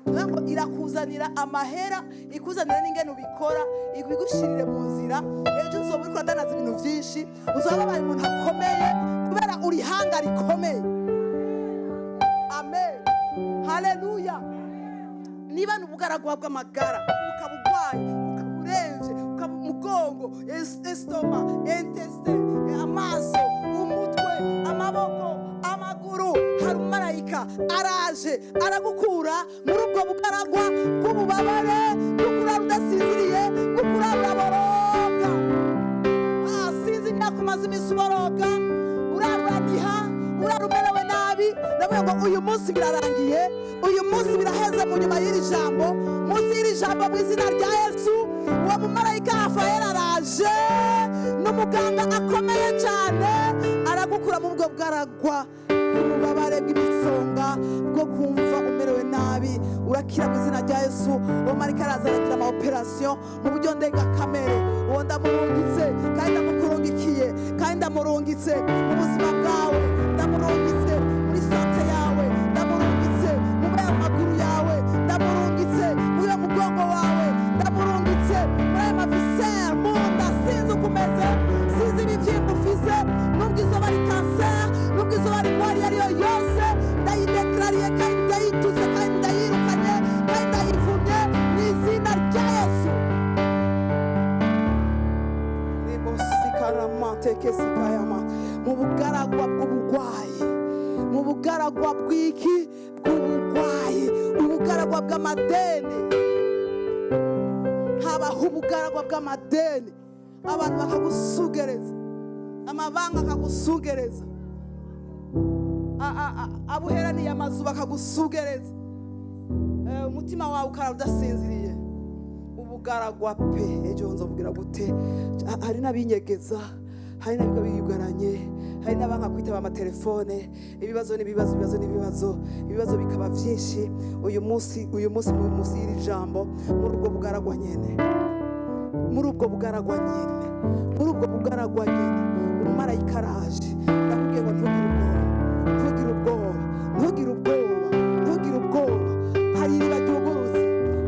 [SPEAKER 1] Ntabwo irakuzanira amahera, ikuzanira n'ingene ubikora, ibigushirire mu nzira. Ejo uzoba uriko uradandaza ibintu vyinshi, uzoba wabaye umuntu akomeye kubera uri hanga rikomeye. Amen, haleluya. Niba ni ubugaragwa bw'amagara, ukaba urwaye, ukaba uremvye, ukaba umugongo, Umugongo, estomac, intestin, amaso, umutwe, amaboko, amaguru. Hari umumarayika araje aragukura muri ubwo bugaragwa bw'ububabare, bwo kurara udasinziriye, bwo kurara uraboroga. Sinzi imyaka umaze iminsi uboroga, urara uraniha, urara umerewe nabi. Ndavuga ngo uyu munsi birarangiye, uyu munsi biraheze. Mu nyuma y'iri jambo, munsi y'iri jambo, mu izina rya Yesu, uwo mumarayika Rafael araje, n'umuganga akomeye cyane, aragukura mu bwo bwaragwa bw'ububabare, bw'imisonga, bwo kumva umerewe nabi. Urakira mu izina rya Yesu. Uwo marayika araza aragira ama opération mu buryo ndengakamere. Uwo ndamurungitse kandi ndamukurungikiye, kandi ndamurungitse mu buzima bwawe, ndamurungitse muri santé yawe, ndamurungitse muri ayo maguru yawe, ndamurungitse muri uwo mugongo wawe, ndamurungitse muri ayo ma viscères mu nda. Sinzi uko umeze, sinzi ibibyimba ufise, nubwo izoba ari kanseri, nubwo izoba ari indwara iyo ari yo yose, ndayidekarariye kandi ndayitutse kandi ndayirukanye kandi ndayivumye mu izina rya Yesu. Rebosikaramante-kesikayama. Mu bugaragwa bw'ubugwayi, mu bugaragwa bw'iki? Bw'ubugwayi, ubugaragwa bw'amadeni. Habaho ubugaragwa bw'amadeni, abantu bakagusugereza, amabanga akagusugereza, abuheraniye amazu bakagusugereza. Umutima wawe ukara udasinziriye, ubugaragwa pe. Ejo nzobwira gute? Hari n'abinyegeza, hari n'abiga biyugaranye, hari n'abanga kwitaba amatelefone. Ibibazo n'ibibazo, ibibazo n'ibibazo, ibibazo bikaba byinshi. Uyu munsi, uyu munsi, munsi y'iri jambo, muri ubwo bugaragwa nyene, muri ubwo bugaragwa nyene, muri ubwo bugaragwa nyene, umumarayika araje. Ndakubwiye ngo ntugire ubwoba, ntugire ubwoba, ntugire ubwoba, ntugire ubwoba. Hari iriba ryugurutse,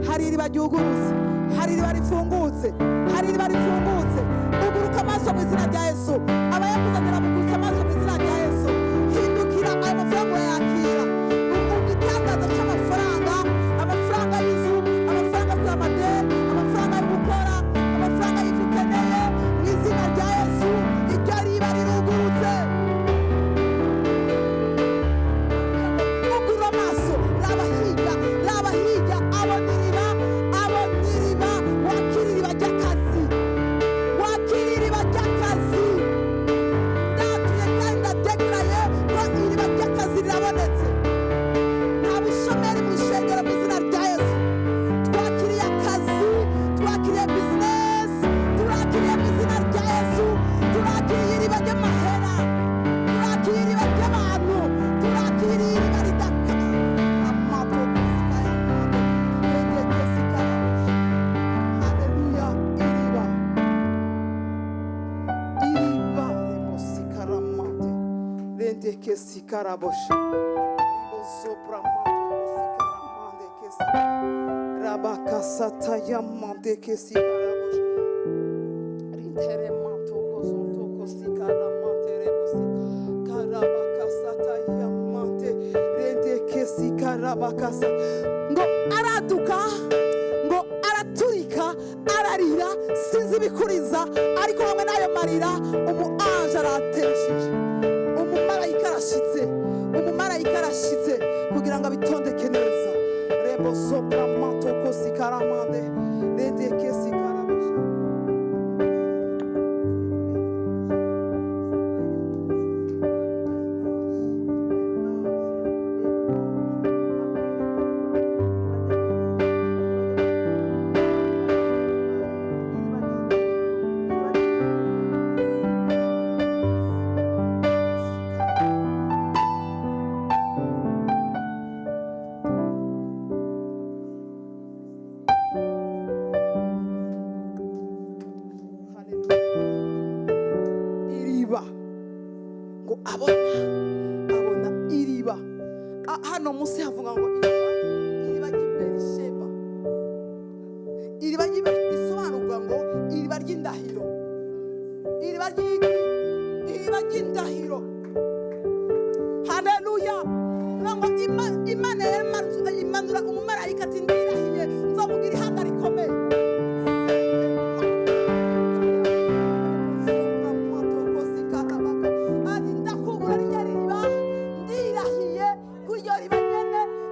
[SPEAKER 1] hari iriba ryugurutse, hari iriba rifungutse, hari iriba rifungutse. Uguruka amaso mu izina rya Yesu. Abayakuzanira mugurutse amaso mu izina rya Yesu. Hindukira, ayo mafaranga urayakira. Igitangaza cy'amafaranga, amafaranga y'inzu, amafaranga kuri amadeni, amafaranga yo gukora, amafaranga y'ibyo ukeneye, mu izina rya Yesu, iryo riba rirugurutse. Ugura amaso, raba hirya, raba hirya, abona iriba, abona iriba. Wakira iriba ry'akazi, wakira iriba ry'akazi. Ndatuye kandi ndadekaraye ko iriba ry'akazi rirabonetse. Nta bushomeri mu ishengero mu izina rya Yesu. Twakiriye akazi, twakiriye business, turakiriye mu izina rya Yesu. Turakiriye iriba ry'amahera, turakiriye iriba ry'abantu, turakiriye iriba ridaka amato kusikaya amato yegeke sikaya. Haleluya! Iriba, iriba rebosikaramante rendeke sikarabosha ribosopramato sikaramande kesi rabakasata yamande kesi karabosha rinteremato kozonto kosikaramante rebosi karabakasata yamante rende kesi karabakasa. Ngo araduka, ngo araturika, ararira. Sinzi ibikuriza, ariko hamwe n'ayo marira, umu ange aratesheje, umumarayika arashitse, umumarayika arashitse kugira ngo abitondeke neza. Rebo sopramato kosikaramande rende kesi karabasha. Iriba, ngo abona, abona iriba. Hano munsi havuga ngo iriba, iriba ry'i Berisheba, iriba risobanurwa ngo iriba ry'indahiro, iriba ry'iki? Iriba ry'indahiro. Haleluya! Ngo Imana imanura umumarayika ati: "Ndirahiye nzomugira ihanga rikomeye."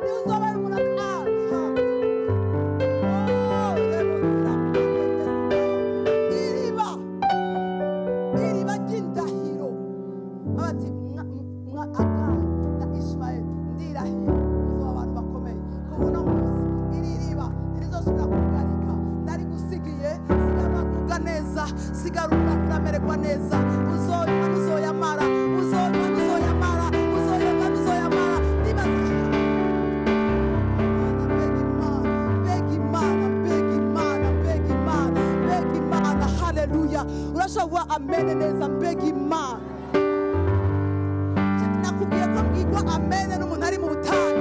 [SPEAKER 1] Niho uzobera umuntu Oh, iriba, iriba ry'indahiro. Bati Agari na Ishimayeli, ndirahiye muzoba abantu bakomeye. Kuva uno munsi iri riba ntirizosubira kugarika, ndarigusigiye. Sigara uragubwa neza, sigara uramererwa neza. Uzonywa ntuzoyamara, uzonywa ntuzoyamara, uzoyoga ntuzoyamara. Ndibaza mbega Imana, mbega Imana, mbega Imana, mbega Imana, mbega Imana! Haleluya! Urashobora kuvuga amene neza. Mbega Imana! Nakubwiye ko mbwirwa amene n'umuntu ari mu butayu,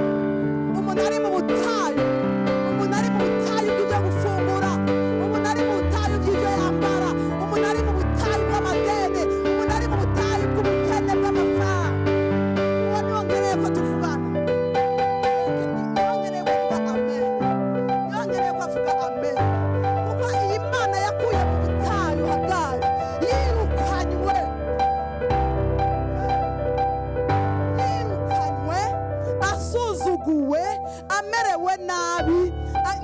[SPEAKER 1] umuntu ari mu butayu, umuntu ari mu butayu bw'ibyo gufungura, umuntu ari mu butayu bw'ibyo yambara, umuntu ari mu butayu bw'amadeni, umuntu ari mu butayu bw'ubukene bw'amafaranga. Uwo niwo nkeneye ko tuvugana, niwo nkeneye ko avuga amen, niwo nkeneye ko avuga amen, kuko iyi Mana yakuye mu butayu Hagari yirukanywe, yirukanywe, asuzuguwe, amerewe nabi,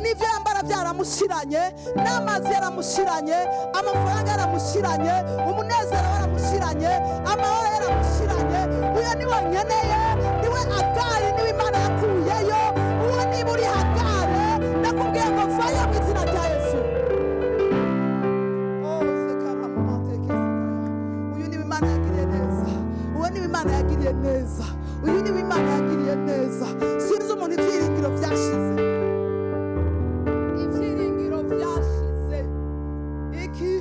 [SPEAKER 1] n'ibyo yambara byaramushiranye, n'amazi yaramushiranye, amafaranga yaramushiranye, umunezero waramushiranye, amahoro yaramushiranye. Uyo niwe nkeneye, niwe Agari, niwe Imana yakuyeyo. Uwo niba uri Hagari, ndakubwiye ngo vayo mu izina rya Yesu. Oh, sekaramumatekezekaya. Uyu niwe Imana yagiriye neza, uwo niwe Imana yagiriye neza, uyu niwe Imana yagiriye neza. Sinzi umuntu ibyiringiro byashize, ibyiringiro byashize. Iki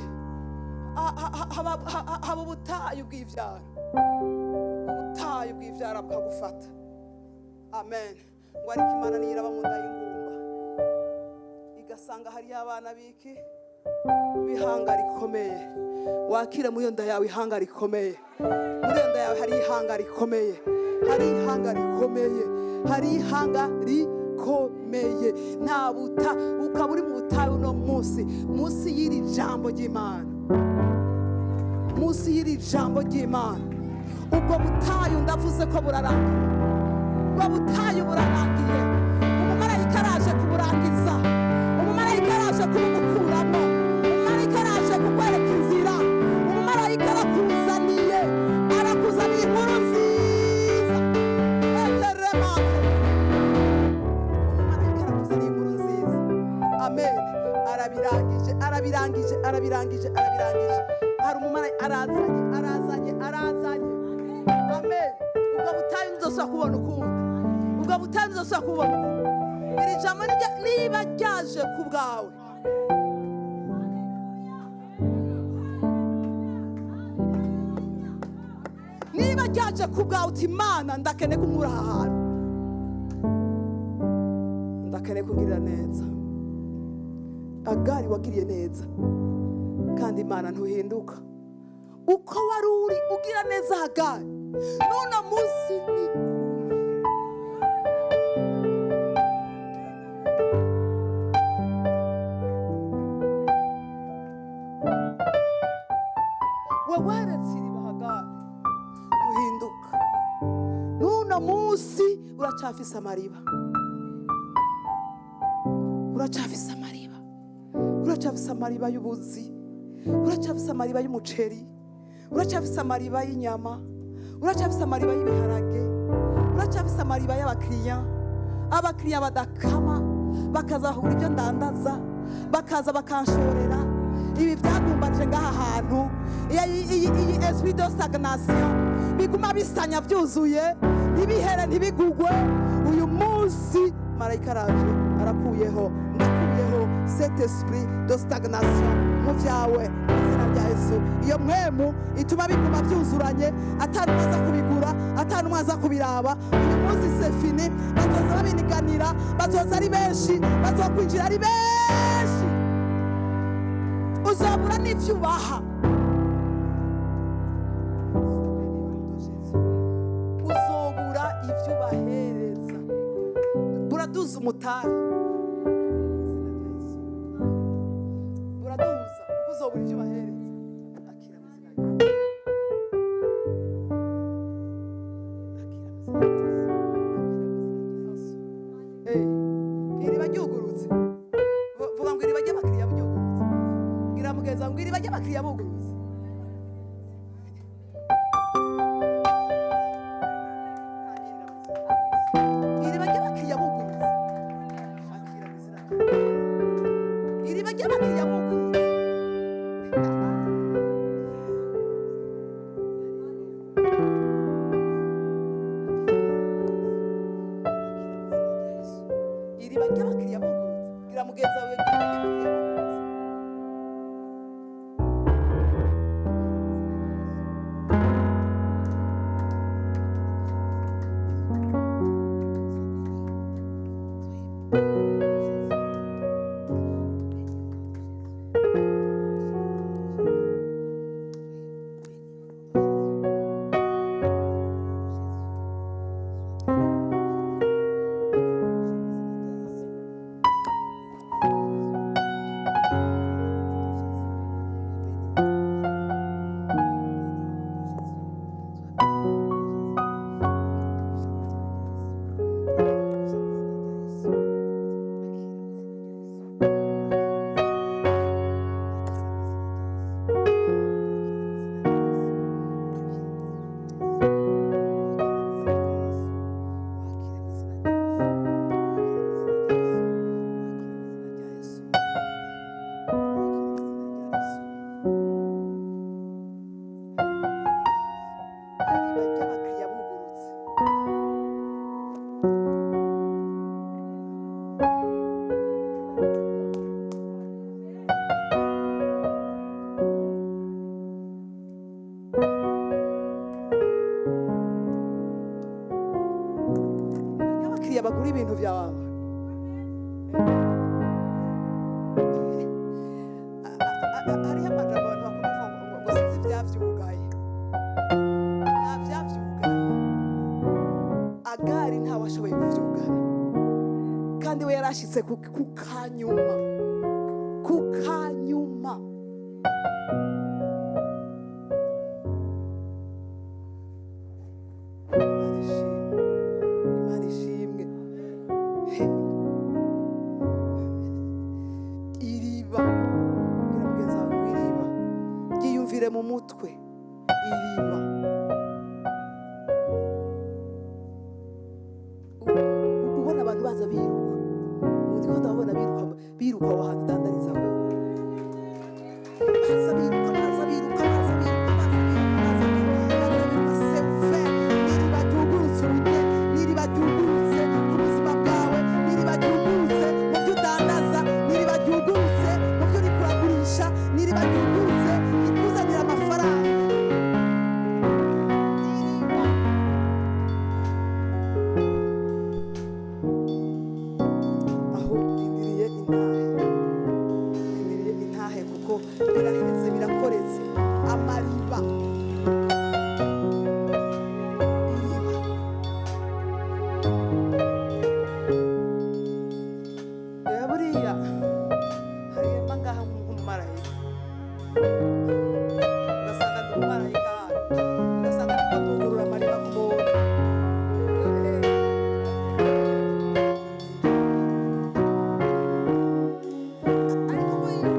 [SPEAKER 1] haba ubutayu bw'ibyara, ubutayu bw'ibyara bukagufata. Amen. Ngo ariko Imana niyo iraba mu nda y'ingumba, igasanga hariyo abana biki b'ihanga rikomeye. Wakire muri iyo nda yawe ihanga rikomeye, muri iyo nda yawe hari ihanga rikomeye, hari ihanga rikomeye, hari ihanga rikomeye. Nta buta ukaba uri mu butayu uno munsi, munsi y'iri jambo ry'Imana, munsi y'iri jambo ry'Imana, ubwo butayu ndavuze ko burarangiye, ubwo butayu burarangiye. Umumarayika araje kuburangiza, umumarayika araje kubugukuramo, umumarayika araje kukwereka inzira, umumarayika arakuzaniye, arakuzaniye inkuru nziza. Eteremate. Umumarayika arakuzaniye inkuru nziza. Amen. Arabirangije, arabirangije, arabirangije, arabirangije. Hari umumarayika arazanye, arazanye, arazanye. Amen. Ubwo butayu ntuzosubira kubona ukundi, ubwo butayu ntuzosubira kubona ukundi. Iri jambo niba ryaje ku bwawe, niba ryaje ku bwawe, uti Imana ndakeneye kunkura aha hantu, ndakeneye kungirira neza. Agari wagiriye neza, kandi Imana ntuhinduka. Uko wari uri ugira neza Hagari, n'uno munsi ni we weretse iriba Hagari, ntuhinduka. N'uno munsi uracyafise amariba, uracyafise amariba, uracyafise amariba y'ubuzi, uracyafise amariba y'umuceri, uracyafise amariba y'inyama, uracyafise amariba y'ibiharage, uracyafise amariba y'abakiriya, abakiriya badakama bakaza bakagura ibyo ndandaza, bakaza bakanshorera. Ibi byagumbaje ngaha hantu, iyi esprit de stagnation biguma bisanya byuzuye, ntibihere, ntibigugwe. Uyu munsi marayika araje arakuyeho, ndakuyeho cet esprit de stagnation mu byawe mu izina rya Yesu. Iyo mpwemu ituma biguma byuzuranye, atari aza kubigura, atari aza kubiraba. Uyu munsi c'est fini. Bazoza babiniganira, bazoza ari benshi, bazokwinjira ari benshi, uzabura n'ibyo ubaha, uzobura ibyo ubahereza. Buraduza umutahe, buraduza, kuko uzobura ibyo ubahereza. Akira mu izina rya Yesu. Akira mu izina rya Yesu. Akira mu izina rya Yesu. Ryugurutse. Vuga ngo iriba ry'abakiriya ryugurutse. Bwira mugenzi wawe ngo iriba ry'abakiriya bugurutse. Iriba ry'abakiriya bugurutse. Akira mu izina rya Yesu. Iriba ry'abakiriya bugurutse. Iriba ry'abakiriya bugurutse. Bwira mugenzi wawe ngo iriba ry'abakiriya bugurutse. Iriba ry'abakiriya bugurutse. Iriba ry'abakiriya bagura ibintu byawe. Hariho amajambo abantu bakunda kuvuga ngo sinzi ibyavyugaye. Nta byavyugaye. Agari ntawashoboye kuvyugara, kandi we yarashitse ku kanyuma, ku kanyuma. Imana ishimwe, Imana ishimwe. He. Iriba, bwira mugenzi wawe ngo iriba, ryiyumvire mu mutwe, iriba. Ubona abantu baza biruka, ubu ndiko ndababona biruka, biruka aho hantu udandariza wewe. Baza biruka, baza biruka, baza biruka, baza biruka, baza biruka, baza biruka. Sefe n'iriba ryugurutse ubunye, n'iriba ryugurutse ku buzima bwawe, n'iriba ryugurutse mu byo udandaza, n'iriba ryugurutse mu byo uriko uragurisha, n'iriba ryugurutse rikuzanira amafaranga. Iriba. Aho ndindiriye intahe, ndindiriye intahe, kuko biraheze, birakoretse. Amariba, iriba. Buriya hariyemba ngaha nk'umumarayika, ugasanga ndi umumarayika hano, ugasanga ndiko ndugurura amariba ku muntu. Ariko buriya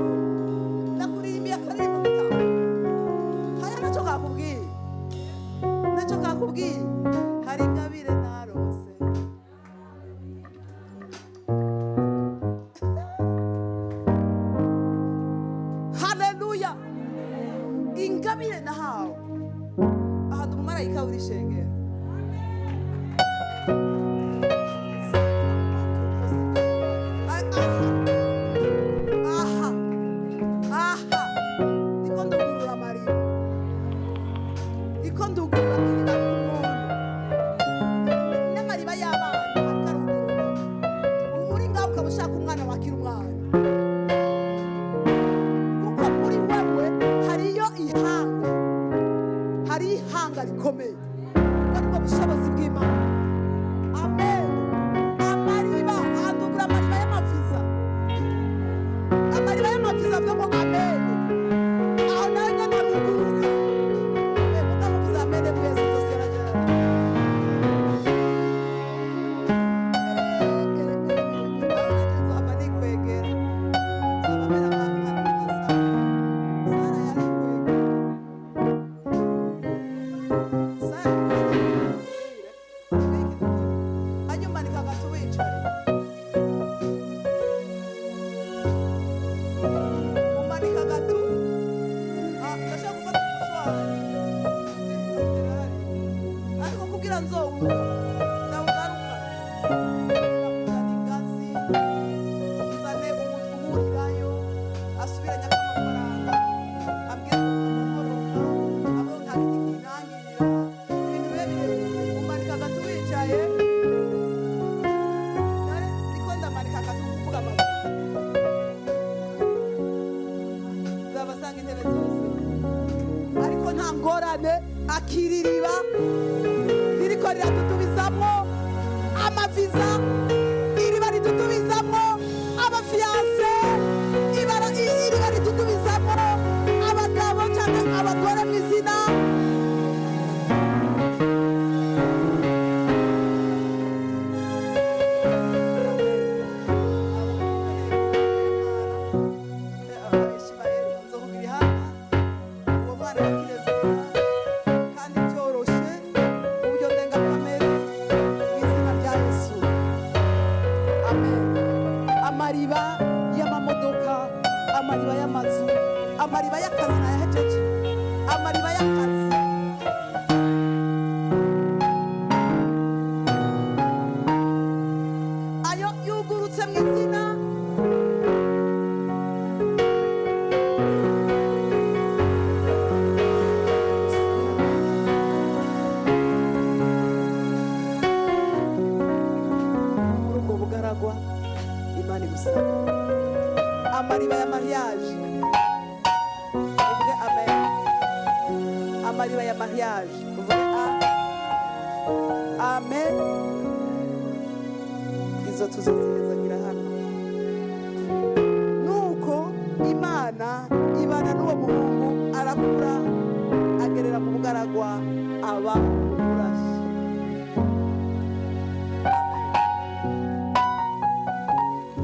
[SPEAKER 1] nakuririmbiye akaririmbo gitaha, hariya nacyo kakubwiye, nacyo kakubwiye. Hari ingabire narose. Haleluya! Ingabire nahawe ahantu, umumarayika w'irishengero. Aha, aha, aha ndiko ndugurura amariba, ndiko ndugurura iriba ku muntu n'amariba y'abana ariko aruguruka. Ubu uri ngaho ukaba ushaka umwana, wakira umwana, kuko muri wewe hariyo ihanga, hari ihanga rikomeye. Ubwo nibwo bushobozi bw'Imana. Amen. Amariba andugura, amariba y'amaviza, amariba y'amaviza. Avuga ngo amen. Aho nawe nyine aruguruka. Mutamuvuze amen mwese tuzosigara. Kuzana ingazi, nzane uwurirayo, asubiranye amafaranga, ambwira ngo amahoroka, abo nta giti kintangira, ibintu bibe birebire. Umanika agati wicaye, nare ndiko ndamanika agati kuvuga amagambo. Nzabasanga intebe zose. Ariko nta ngorane, akiririba ririko riradutubizamwo amaviza, iriba ridutubizamwo abafiyanse, iriba ridutubizamwo abagabo cyangwa abagore mu izina. Uwo mwana yakire vuba kandi byoroshe mu buryo ndengakamere mu izina rya Yesu. Amen. Amariba y'amamodoka, amariba y'amazu, amariba y'akazi nayahejeje, amariba y'akazi. Ayo yugurutse mu izina. Muri ubwo bugaragwa Imana igusaba amariba ya mariage, uvuge amen. Amariba ya mariage, uvuge amen. Izo tuzozihezagira hano. Nuko Imana ibana n'uwo muhungu, arakura, agerera mu bugaragwa, aba umurashi.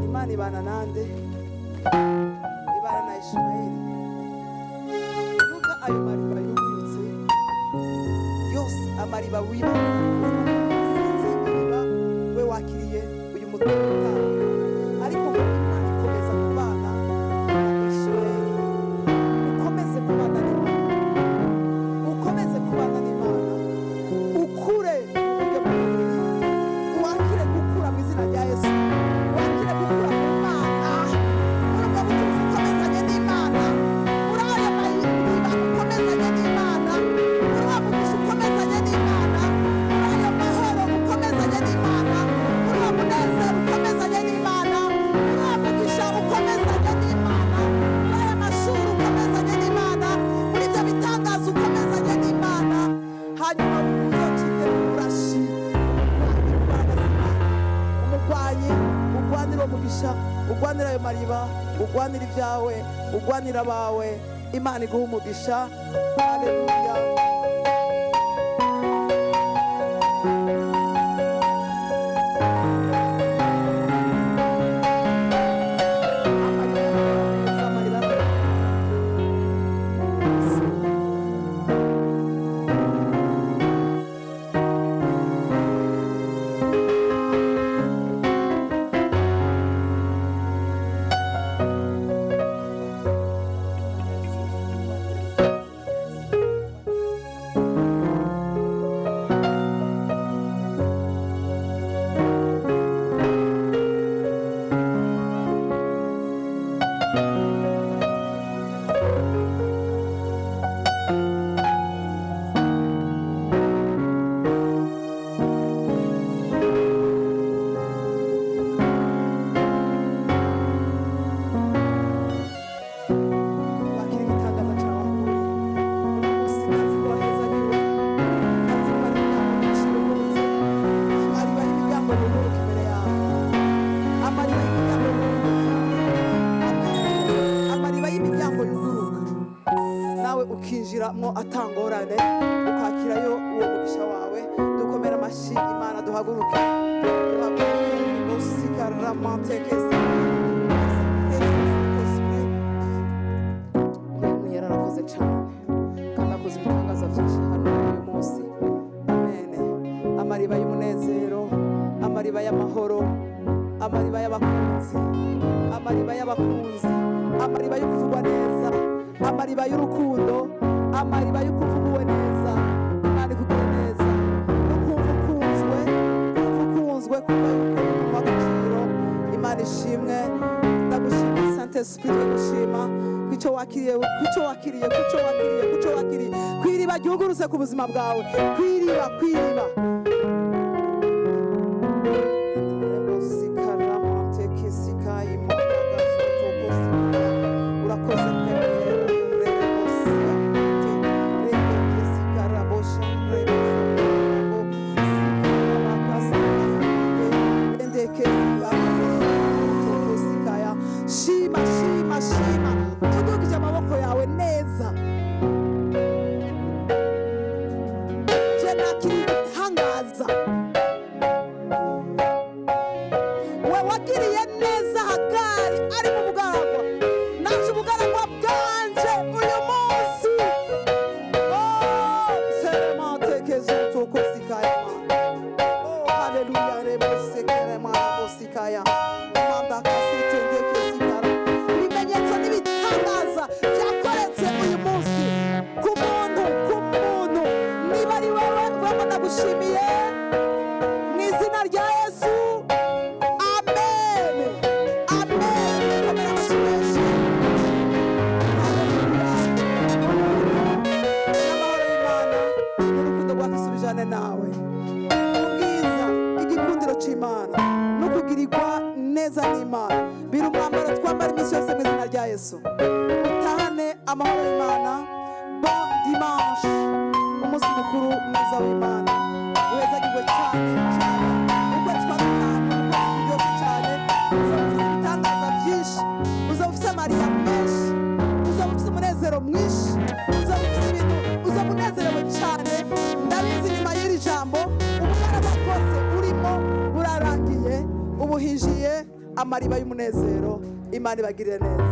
[SPEAKER 1] Imana ibana nande? Ibana na Ishimayeli. Nubwo ayo mariba yugurutse yose, amariba wibaza, sinzi iriba we wakiriye uyu mutungo utaha, ariko ngo Imana ikomeza kubana na Ishimayeli. Ukomeze kubana n'Imana, ukomeze kubana n'Imana, ukure mu buryo bw'umubiri, wakire gukura mu izina rya Yesu, wakire gukura mu Mana, muri ubwo butunzi ukomezanye n'Imana, muri ayo mariba ukomezanye n'Imana, muri uwo mugisha ukomezanye n'Imana, muri ayo mahoro ukomezanye n'Imana, muri uwo munezero ukomezanye n'Imana, muri uwo mugisha ukomezanye n'Imana, muri ayo mashuri ukomezanye n'Imana, muri ibyo bitangaza ukomezanye n'Imana, hanyuma uzocike urashi umugwanyi imbaraga z'Imana, umugwanyi ugwanira uwo mugisha, ugwanira ayo mariba, ugwanira ibyawe, ugwanira abawe. Imana iguha umugisha. Haleluya. Amariba y'amahoro, amariba y'amahoro. Wakira igitangaza cyawe aho uri. Uno munsi ndazi ko wahezagiwe, ndazi ko hari imiryango myinshi yugurutse, amariba y'imiryango yuguruka imbere yawe, amariba y'imiryango yuguruka imbere yawe. Amen. Amariba y'imiryango yuguruka nawe ukinjiramo atangorane, ukakirayo uwo mugisha wawe. Dukomere amashyi Imana, duhaguruke, duhaguruke. Bosikaramanteke. Mwemu yararakoze cyane kandi akoze ibitangaza byinshi hano uyu munsi. Amen. Amariba y'umunezero, amariba y'amahoro, amariba y'abakunzi, amariba y'abakunzi, amariba yo kuvugwa neza, amariba y'urukundo, amariba yo kuvuguwe neza. Imana ikugire neza no kumva ukunzwe, kumva ukunzwe, kumva yuko uri umuntu w'agaciro. Imana ishimwe. Ndagushimiye, Saint Esprit, ndagushima kucyo wakiriye, kucyo wakiriye, kucyo wakiriye, kucyo wakiriye, kwiriba ryugurutse ku buzima bwawe, kwiriba, kwiriba. Urakoze pe. Shima, shima, shima, udugije amaboko yawe neza. Je nakiri igitangaza. We wagiriye neza Hagari ari mu bugaragwa, naje ubugaragwa bwanje uyu munsi. Oh, seremantekezotokosikaya. Oh, haleluya, rebosekeremarabosikaya mandakasetendekesikara. Ibimenyetso n'ibitangaza byakoretse uyu munsi ku muntu, ku muntu. Niba ari wowe, urabona, ndagushimiye mu izina rya Yesu. Amen, amen. Komera amashyi menshi. Haleluya. N'amahoro y'Imana n'urukundo rwa Kristo bijane nawe. Ubwiza, igikundiro cy'Imana no kugirirwa neza n'Imana biri umwambaro twambara iminsi yose mu izina rya Yesu. Utahane amahoro y'Imana. Bon dimanche, umunsi mukuru mwiza w'Imana. Uhezagirwe cyane cyane. Ukwezi kwa gatanu, ukwezi kuryoshye cyane. Uzaba ufite ibitangaza byinshi, uzaba ufite amarira menshi, uzaba ufite umunezero mwinshi, uzaba ufite ibintu, uzaba unezerewe cyane. Ndabizi, nyuma y'iri jambo ubugaragwa bwose urimo burarangiye, ubu hinjiye amariba y'umunezero. Imana ibagirire neza.